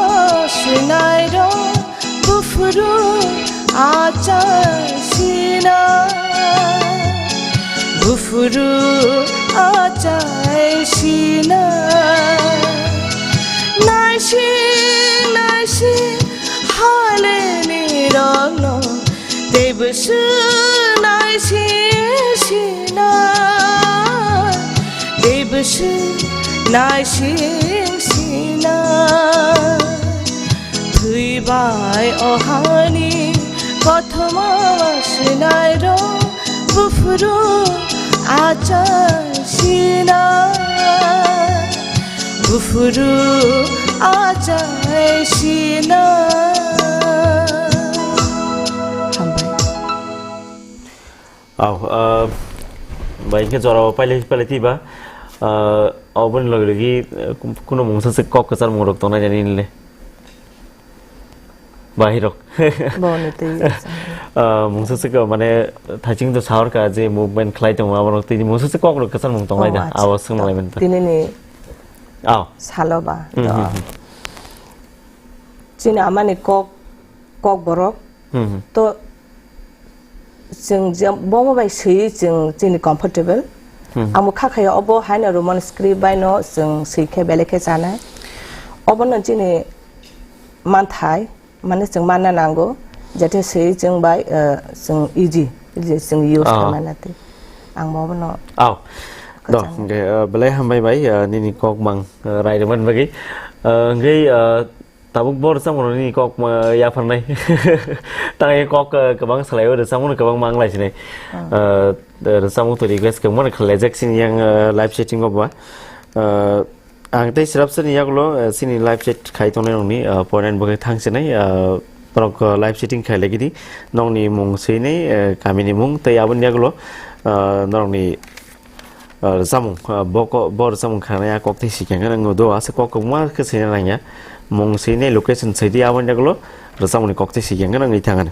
swinai rok buphuru achai sina. Uru achai sina, naising naising haleni rokno, tebwswng naising sina, tebwswng naising sina. Thwibai o hani kothoma swnairok, buphuru achai sina, buphuru achai sina. Hambai. Au, ah, bai khe jora pailai pailai tiba, ah, oboni logi logi, eh, kuno mungsa se kok kwchar mungrok tongnai nini le. Bahirok. Boni twi. Ah, mungsa se ko mane thaching to sahor ka je movement khlai tongo, abo twi mungsa se kok rok kwchar mung tongnai da. Oh, acha. Abo swng malai menta. Tini ni Au. Salo ba. Hmm, hmm, hmm. Chini amani kok, kok borok. Hmm, hmm. To chwng je bomo bai swi chwng chini comfortable. Hmm. Amo kha khayo obo haino Roman script bai no chwng swi khe belai khe chanai. Obo no chini manthai, mane chwng manna nango, jete swi chwng bai, eh, chwng easy, easy chwng use Ah. khe manna twi. Ang bo obo no Au. Do, kwchang. Hingke, eh, belai hambai bai, eh, nini kok mang, eh, rai rwmani bagwi. Eh, hingke, eh, Tabuk bo rwchapmung rokni kok, ma, yapharnai. Tangwi kok, eh, kwbang salaio, rwchapmung no kwbang manglai sinai. Hmm. Eh, rwchapmung to request kwbangma khlaijak sini yang, eh, live chatting o ba. Eh, ang tei swrapsani yagulo, eh, sini live chat khai tongnai nokni, eh, point and bwkhe thang sinai, eh, norok, eh, live chatting khai lagidi. Nokni mung swinai, eh, kamini mung tei aboni yagulo, eh, norokni Ah, rwchapmung, ah, bo ko-, bo rwchapmung khanai a kok tei sikhe hwnkheno wngwi do, aswk kok kwbangma khe sina nangya. Mung sini location sidi aboni yagulo rwchapmungni kok tei sikhe hwnkheno wngwi thangani.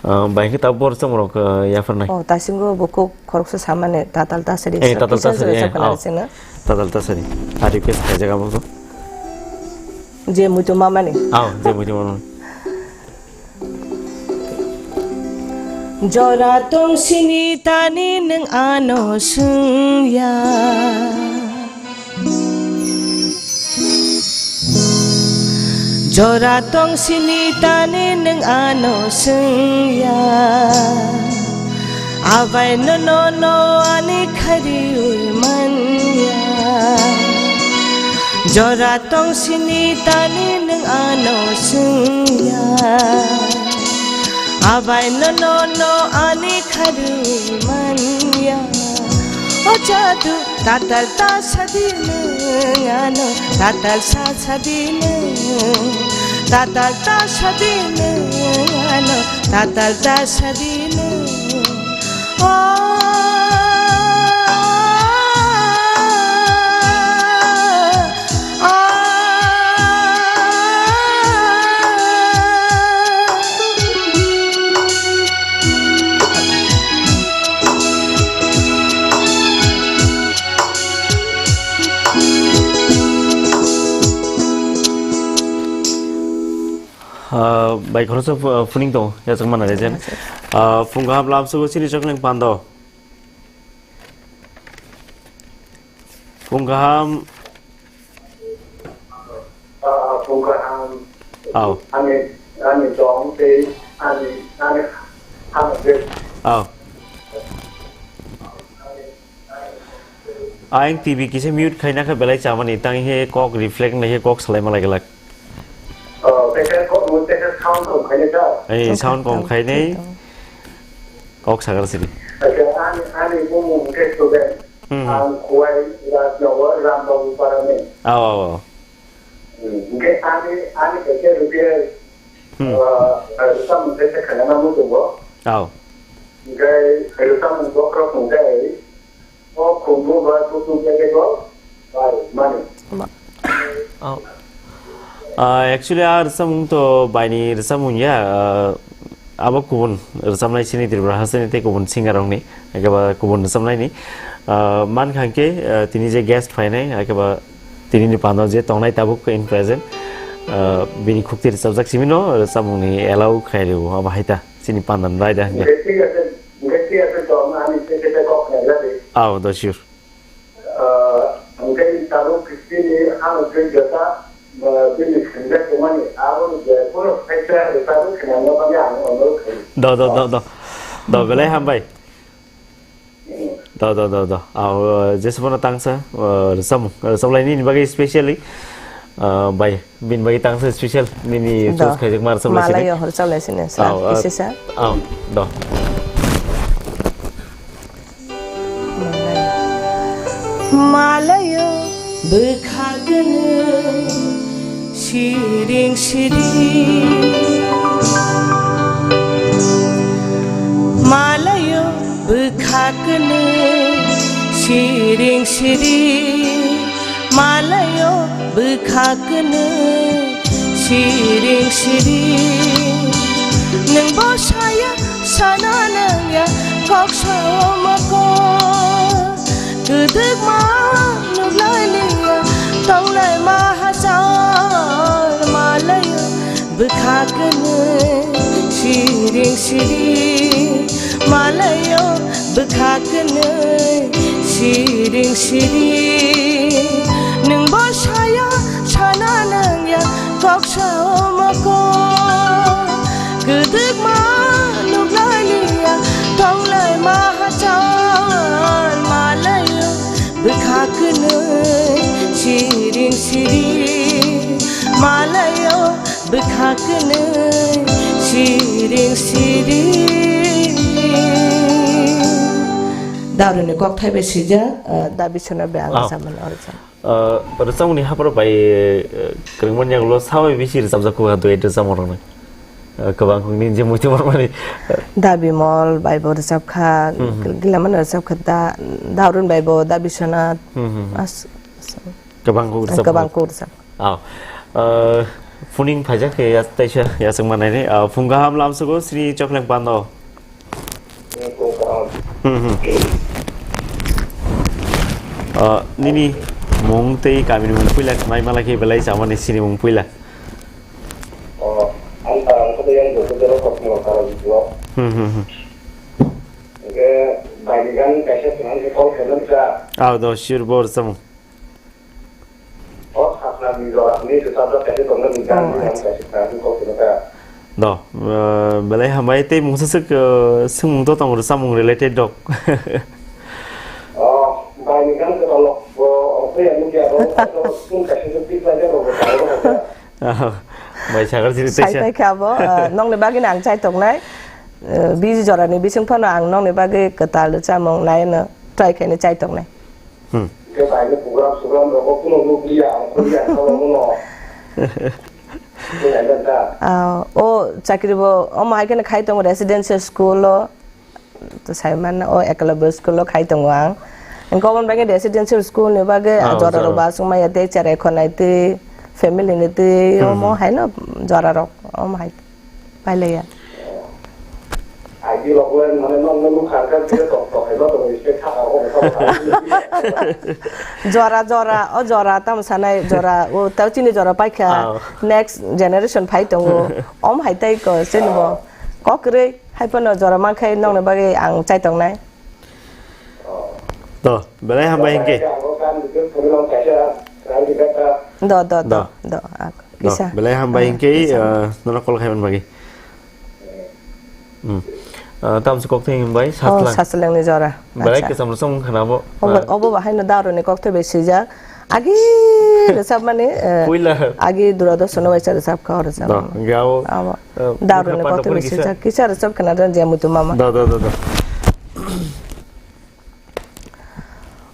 Ah, bai khe tabuk bo rwchapmung rok, ah, yapharnai. Oh, tasingo bo kok khoroksa samani tatal tasari Eh, sa, tatal kisa tasari, eh, rwchap khwna oh. Sino. Tatal tasari. A request khaijak abo bo. Je muitu mamani. Oh, je muitu mamani. Jora tong sini tani nwng ano swngya. Jora tong sini tani nwng ano swngya. Abai no no no ani khari ui manya. Jora tong sini tani nwng ano swngya. Abai no no no ani khari ui manya. O jadu tatal ta sadi nwng ano, tatal sa sadi nwng, tatal ta sadi nwng ano, tatal ta sadi nwng. Ah, bai khoroksa ph-, phuning tongo, yachakmani legend. Yes, yes. Ah, phung kaham lamsogo chini chokneng pando. Phung kaham. Ah, phung kaham. Au. Ani, ani tong tei ani, ani hamok tei. Au. Ayang T V kisa mute khaina khe belai chamani, tang he kok reflect nai he kok salai malai glak. Oh, tei khe kok, tei khe sound kom khainai ta? Ei, sound kom khainai. Kok sagar sini. Acha, ani, ani bumung khe student. Hmm. Ang Khowai Rajnagar Rambabu Parani. Aw, aw, aw. Hmm, hingke ani, ani kaisa rupiah, Hmm. ah, rwchapmung kaisa khainai muchungo. Aw. Hingke rwchapmung bokhorok hingke O khumbu ba kutung teke ko bai mani. Ma-, oh. Ah, actually, a rwchapmung to baini rwchapmung ya, ah, abo kubun rwchapnai chini Tripura hasteni tei kubun singer rokni, ekeba kubun rwchapnaini. Ah, mankha hwnkhe, ah, tini je guest phainai, ekeba tini ni pano je tongnai tabuk in present, ah, bini khukti rwchapjak simino rwchapmungni allow khairw abo haita chini pandan raida hwnkhe. Hwnkhe thik ase, hwnkhe thik ase, Aw, do sure. Do, do, do, do. Do, do, do, do. Aw, jeswkno tangsa, uh, rwchapmung, rwchaplaini bagwi specially, uh, bai. Bini bagwi tangsa special nini choose khaijak ma rwchap lai sini. Malayo rwchap lai sini, sir. Aw, uh, kisa sa. Aw, do. Malayo bwkha kwnwi siring siring. Malayo bwkha kwnwi siring siring. Malayo bwkha kwnwi siring siring. Nwng bo saya sana nangya kok sao moko. Kwdwkma nuklai liya tonglai ma hachal malayo. Bwkha kwnwi siring siring malayo, bwkha kwnwi siring siring. Nwng bo saya sana nangya kok sao moko. Kwdwkma nuklai liya tonglai ma hachal malayo. Bwkha kwnwi siring siring malayo, bwkha kwnwi siring siring. Dauruni kokthai bai swijak, ah, dabi sona be ang. Ah. Saman orja. Ah, rwchapmungni haporo bai, eh, kwrwngmani yagulo sabai bisi rwchapjak kha duet rwchapmung rokni. Ah, kwbang khungni je muitu mormani. Dabi mol bai bo rwchapkha, hmm, hmm, gilamano rwchapkha da, Daurun bai bo dabi sona. Hmm, hmm, hmm. As-, as-, kwbang kuk rwchap. Kwbang kuk rwchap. Ah, ah, phuning phaijak khe ya-, taisa yachak manai ni. Ah, phung kaham lamsugo Sri Chokleng Pando. Hmm, hmm. Ah, nini mung tei kamini mung puila khwnai mala khe belai chamani sini mung puila. Oh, ang parang ko yang do ko kok mo karo jilo. Hmm, hmm, hmm. Ke bai gan kaisa khwnai khe kok khwnai ka. Ah, do sure bor samung. O saknani jora hwnwi kwchajak kaisa tongnani gan, oh, ni ang acha, kaisa khwnani kok phunukha. Do, eh, belai hambai tei mungsa swk, eh, swngmung to tongo rwchapmung related dok. O, baini gan kwtal rok bo, o, phiyang nukya bo, kaisa swng kaisa swk tiklai jak rok bo tongo rok bo. Oh, bai sakar siri. Sai taisa. Paikha bo, eh, nokni bagwino ang chai tongnai. Eh, bisi jorani bising phano ang nokni bagwi kwtal rwchapmung naino try khaino chai tongnai. Hmm. Khe baino program sogram rogo kuno nukliya, ang kuliya, ang sabo kuno. Kuliya da. Ah, o chakri bo, omo hai kheno khai tongo residential school o. To sai man o Eklavya school o khai tongo ang. Ang kobon bagwi residential school ni bagwi, ah, jora rok, jora, ba sung maya tei cherai khonai tei family ni tei, hmm, omo, hmm, haino jora rok, omo hai. Pailaiya. Aidi rok len mane nokno nukha kha, khe tok tok hai ma tongo, respect kha kha, o kha kha. Jora, jora, o jora, tamo sanai jora, o tao chini jora paikha, ah, next generation phai tongo. Om hai tai ko, chini bo. Kok kwrwi, hai phano jora mankhai nokni bagwi ang chai tongnai. To, belai hambai hinkhe. Do, do, do, do. Do, ah, do, kisa. Belai hambai hinkhe, ah, kisa. Ah, nono call khaiman bagwi. Hmm. Ah, tamsi kok thai hambai, oh, satlang. Satlang ni jora. Belai, acha, kwcham rwchapmung khana bo. Obo, ah, obo bahai no Dauruni kok thai bai swijak. Agi rwchapmani, eh, puila. Agi Doordarshan no waisa rwchapkha o rwchapmani. Do, hwnkhe abo, abo. Eh, Dauruni bwkha kok thai bai panda swijak. Kisa rwchap khna rw je muitu mama. Do, do, do, do.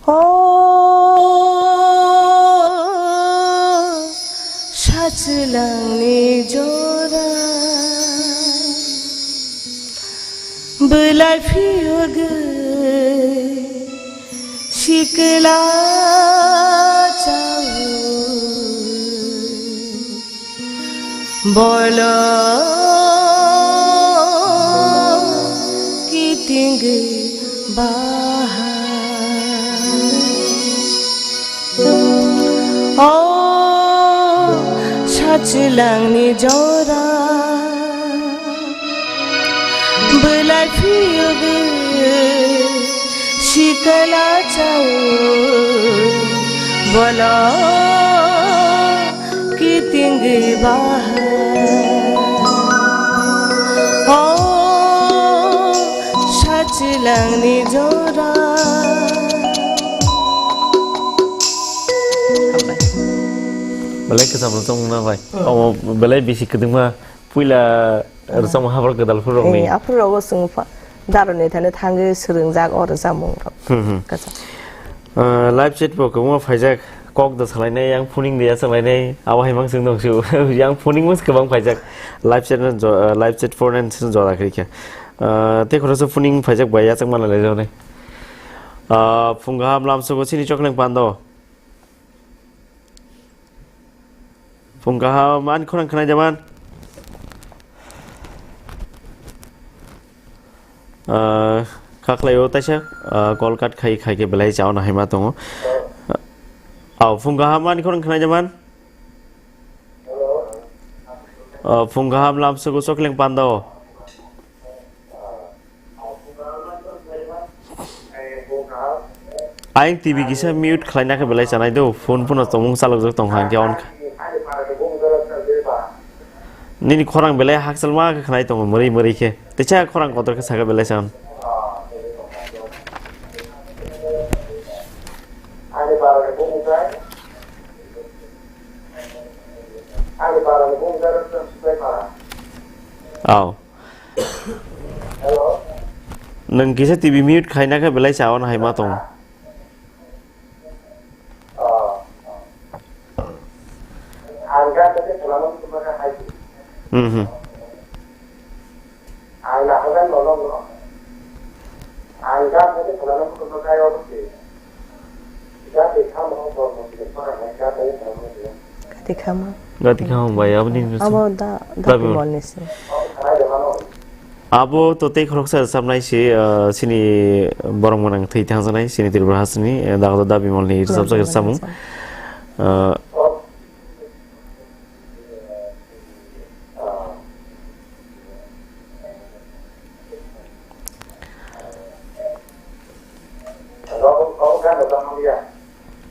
O sachwlangni jora bwlai phiyogwi sikla chaui. Bolo kiting bahai. O sachwlangni jora bwlai phiyogwi. Kala chao bolo kiting bahar o sachilangni jora. Belai kwcham rwchapmung na bai. Omo belai bisi kwdwngma puila rwchapmung haphar kwdal phuru rokni. Eh, aphuru rogo chwng pha-, daroni thani thangwi swrwngjak o rwchapmung rok. Hmm, hmm. Kwcham. Ah, live chat bo kwbangma phaijak, kok da salainai, yang phoning da ya salainai, abo hai mang chwng dong su. Yang phoning mas kwbang phaijak. Live chat no jo-, ah, live chat four nine six jora khe khe. Ah, tei khoroksa phoning phaijak bai yachak mana lai jone. Ah, phung kaham lamsogo chini chokleng pando. Phung kaham, ani khorang khwnai jaman. Ah, kha khlai o taisa, ah, call cut khai, khai khe belai chauna hai ma tongo. Au, phung kaham, ani khorang khwnai jaman. Ah, phung kaham lamsogo chokleng pando. Ayang T V kisa mute khlaina khe belai chanai do, phone phano tongmung chalokjak tong kha, hwnkhe on kha. Nini khorang belai hakchalma khe khnai tongo, mwrwi mwrwi khe. Teisa khorang kotor khe sakhe belai chan. Au. Nwng kisa T V mute khaina khe belai chao na hai ma tong. Mhm. Gati khama. Gati khama bai, aboni hinwi Abo da, da dabi mol. Bimol ni se. Abo to tei khoroksa rwchapnai se, ah, chini borok mwnang thwi thangjaknai, chini Tripura hasteni, eh, Dagda Dabimol ni rwchapjak rwchapmung. Ah,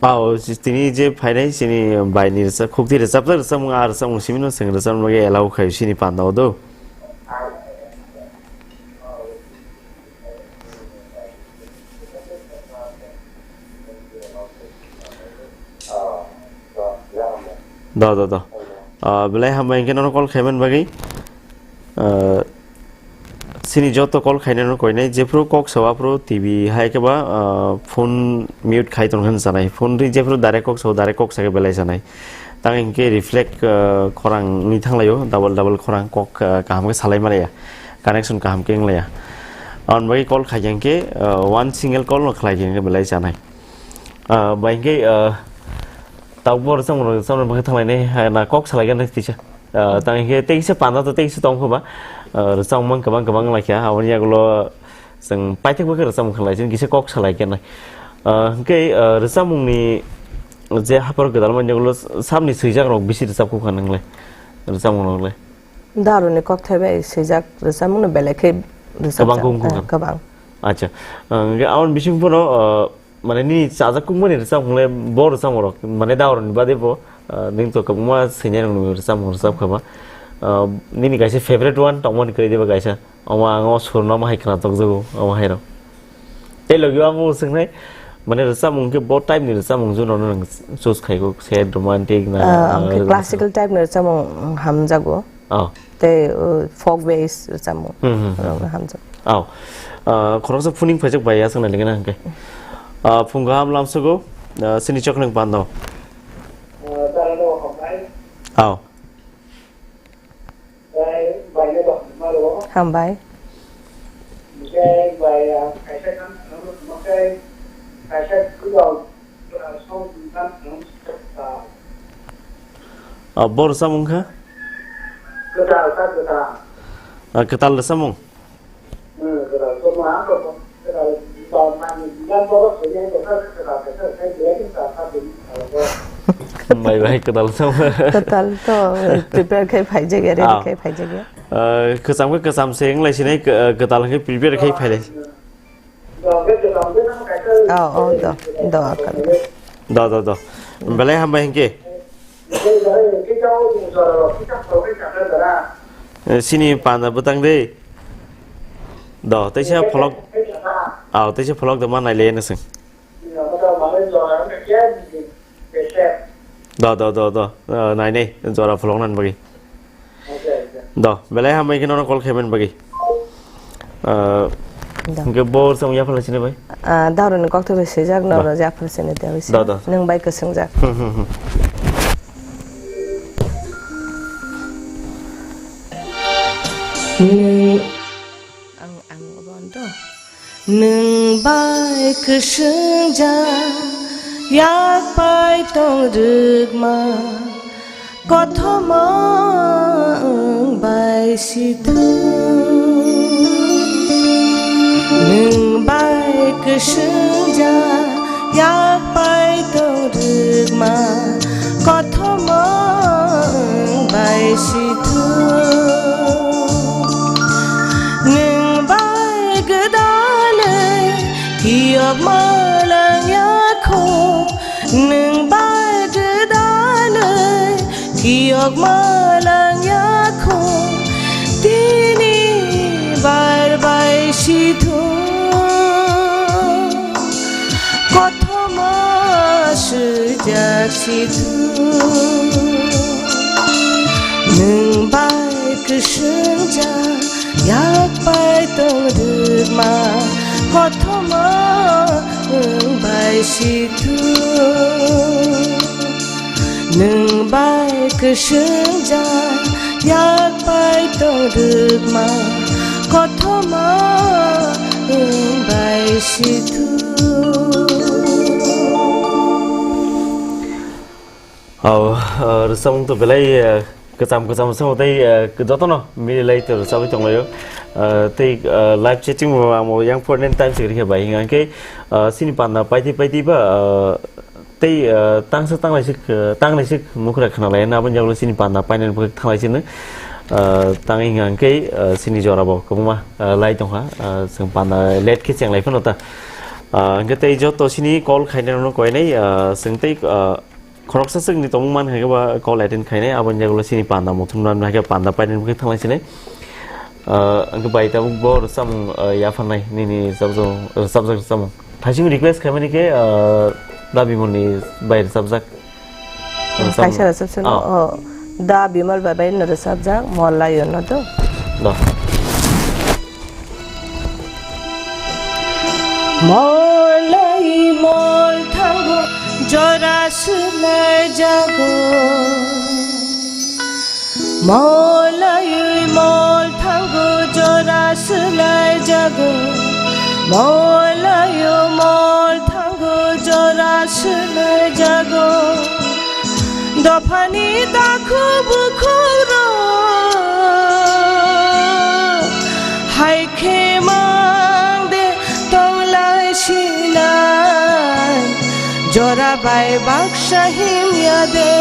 Ao, si-, tini je phainai chini bai ni rwchap, khukti rwchapjak rwchapmung, a rwchapmung simi no chwng rwchapna bagwi allow khai chini panda o do. Do, do, do. Ah, belai hambai hwnkhe nono call khaimani bagwi. Ah, chini joto call khainano koinai, jephru kok sao aphru T V hai khe ba, ah, phone mute khai tongkha hwn sanai. Phone ri jephru direct kok sao, direct kok sakhe belai sanai. Tang hwnkhe reflect, ah, khorang wngwi thanglaio, double double khorang kok, ah, kaham khe salai malaya, connection kaham khe wnglaya. Aboni bagwi call khai hwnkhe, ah, one single call no khlai hwnkhe belai sanai. Ah, bai hwnkhe, ah, tabuk bo rwchapmung rwchapna bagwi thanglainai, ah, na kok salaikha nai tisa. Ah, tang hwnkhe tei kisa panda to tei kisa tong kho ba. Ah, rwchapmung kwbang kwbang wnglaikha, aboni yagulo chwng paithak bai khe rwchapmung khlai chini kisa kok salaikha nai. Ah, hwnkhe, ah, rwchapmungni je haphar gwdalmani yagulo samni swijak rok bisi rwchap kho kha nwnglai rwchapmung rok le? Daroni kokthai bai swijak rwchapmung no belai khe rwchapjak, kwbang khe wngkha, eh, kwbang. Acha, ah, hwnkhe aboni bising phano, ah, mane nini chajak kukmani rwchapmung le bo rwchapmung rok, mane daoroni bade bo, ah, nini to kwbangma senior rokni rwchapmung rwchap kha ba. Ah, nini kaisa favorite one tongmani kwrwi diba kaisa? Omo ang o surno omo hai khwnatok jago, omo hai rok. Tei logi o ang bo swngnai, mane rwchapmung khe bo type ni rwchapmung jono nwng choose khai kho, sad, romantic na, ah, ang khe ah, classical type ni rwchapmung hamjago. Oh. Tei, uh, folk based rwchapmung. Hmm, hmm, hmm. Rok hamjak. Au. Ah, khoroksa phuning phaijak bai ya swngnai lengena hwnkhe. Ah, phung kaham lamsogo, ah, chini chokleng pando. Au. Hambai. Ah, bo rwchapmung kha? Kwtal kha, kwtal. Ah, kwtal rwchapmung? Hmm, kwtal. Kwtal. Bai bai kwtal rwchapmung. Kwtal to prepare khai phaijak ya, ready khai phaijak ya. Ah, kwcham khe kwcham se wnglai sinai, k-, kwtal khe prepare khai phailai. Oh, oh, do, do, akan. Do, do, do. Belai hambai hingke. Eh, sini panda bwtang de. Do, teisa pholok. Aw, teisa pholok de ma naile na sing. Do, do, do, do. Eh, nai, nai, jora pholok nan bagi. Do, belai hambai khe nono call khaiman bagi. Eh, Do. Hingke bo rwchapmung yapharlai sini bai? Ah, Daurani kok thaibai swijak, No. Noro yapharlai sini de bai si. Do, do. Nwng bai kwswngjak. Hmm, hmm, hmm. Ang, ang obo anto. Nwng bai kwswngjak, yak pai tong rwkma, kothoma wng bai si thung. Nwng bai kwswngjak, yak pai tong rwkma, kothoma wng bai si thung. Nwng bai gwdalwi phiyokma lang ya kho, nwng bai gwdalwi phiyokma lang ya kho, tini bar bai si thung. Kothoma swijak si thung. Nwng bai kwswngjak, yak pai tong rwkma, kothoma nwng bai si thung. Nwng bai kwswngjak, yak pai tong rwkma, kothoma nwng bai si thung. Aw, ah, rwchapmung to belai, ah, kwcham kwcham rwchapmung tei, ah, jotono mililai to rwchapwi tonglaio. Ah, tei, ah, live chatting bo amo yang foreign time se rikhe bai hingkhe, ah, sini panda paiti paiti ba, ah, Tei, ah, tangsa tanglaisik, ah, tanglaisik mukra khnalai na, aboni jagolo sini panda painani bwkhak thanglai sino. Ah, tangwi hwnka hwnkhe, ah, sini jora bo kwbangma, ah, lai tongkha. Ah, chwng panda late khe chenglai phano ta. Ah, hwnkhe tei joto sini call khainai rokno koinai, ah, chwng tei, ah, khoroksa chwngni tongmung man khe ba call attend khainai, aboni jagolo sini panda muthung nan khe panda painani bwkhak thanglai sinai. Ah, hwnkhe bai tabuk bo rwchapmung, ah, yapharnai nini rwchapjak, rwchapjak rwchapmung. Thaising request khaimani khe, ah, Da Bimalni bai rwchapjak. Rwchapmung. Kaisa rwchapsano, Ah. Oh, Da Bimal bai bai no rwchapjak, Mol Layo no do. Do. Mol lai mol thango, jora swlai jago. Mol lai mol thango, jora swlai jago. Mol lai mol thango, jora swlai jago. Dophani takhuk bukhuk rok hai khe mang de tong lai sinai. Jora bai baksa himya de,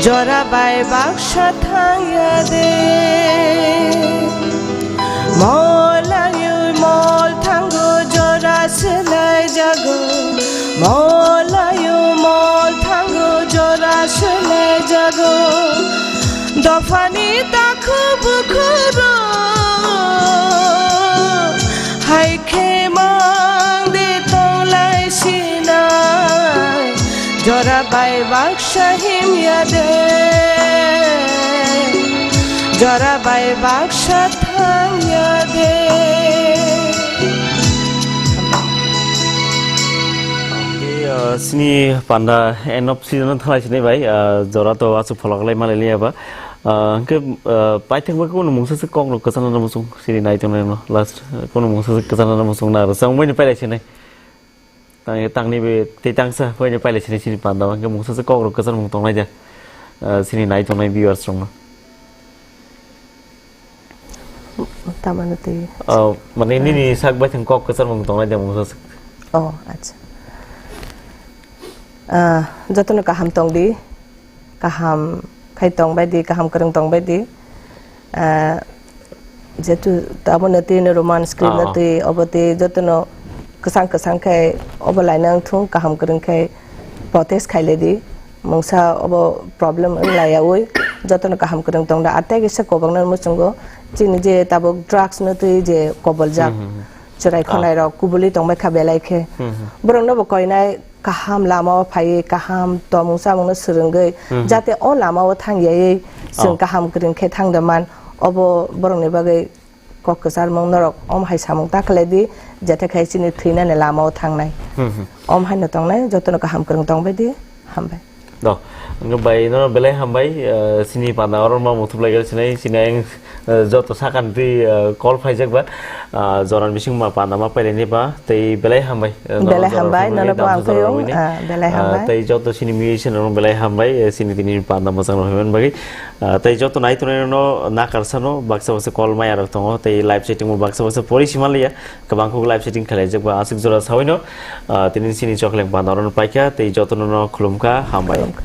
jora bai baksa thangya de. Mol lai mol thango, jora swlai jago. Mol lai mol thango, jora swlai jago. Dophani takhuk bukhuk rok hai khe mang de tong lai sinai. Jora bai baksa himya de, jora bai baksa thangya de. Hwnkhe, ah, sini panda end of season thanglai sinai bai, ah, jora to aswk pholok lai malai liya ba. Ah, hwnkhe, ah, paithak bai kunu mungsa se kok rok kwchang na muchung sini nai tongnai no last, ah, kunu mungsa se kwchang na muchung na rwchapmung bai ni pailai sinai. Tang, tangni be, tei tangsa, hoi ni paile sini, sini panda, hingke mungsa se kok rok kwchar mung tongnai de. Ah, sini nai tongnai viewers rok no. Tamano tei. Ah, mane nini sak bai thang kok kwchar mung tongnai de mungsa se. Oh, acha. Ah, jotono kaham tong di. Kaham khai tong bai di, kaham kwrwng tong bai di. Ah, Jetu tabukno twi no Roman script no Ah, ah. twi obo twi jotono kwchang kwchang khe obo laina wngthung kaham kwrwng khe protest khailai di. Mungsa obo problem wng laiyaui jotono kaham kwrwng tong da. Atei kisa kobokna muchungo chini je tabuk drugs no twi je koboljak Hmm, hmm, hmm. chwrai Ah. khonai rok kubuli tong bai kha belai khe. Hmm, hmm. Borok no bo koinai kaham lama o phaiwi kaham tomung chamung no swrwngwi Hmm, hmm. jate o lama o thang yaiwi chwng Ah. kaham kwrwng khe thang da man obo borok ni bagwi kok kwcharmung norok om hai samung ta khlai di, jate khai chini thwinani lama o thangnai. Hmm, hmm. Om haino tongnai, jotono kaham kwrwng tong bai di, hambai. Do, wngkha bai no belai hambai, eh, chini panda oro ma muthub lai sinai, chini ayang, eh, joto sakani twi, eh, call phaijak ba, ah, joran bising ma panda ma pailai ni ba, tei belai hambai. Eh, Belai joran hambai, phai mani nono bo dam ang sajak phai rok wng, wngwi ni. Ah, belai Ah, hambai. tei joto chini musician rok belai hambai, eh, chini tini panda mwchang rok hwnwi bagwi. Ah, tei joto nai tongnai no nakarsa no baksa baksa call maya rok tongo, tei live chatting bo baksa baksa pori sima liya, kwbang kok live chatting khlai jak ba aswk jora sawi no, ah, tini chini chokleng panda oro no paikha, tei joto no no khulum kha, hambai. Khulum kha.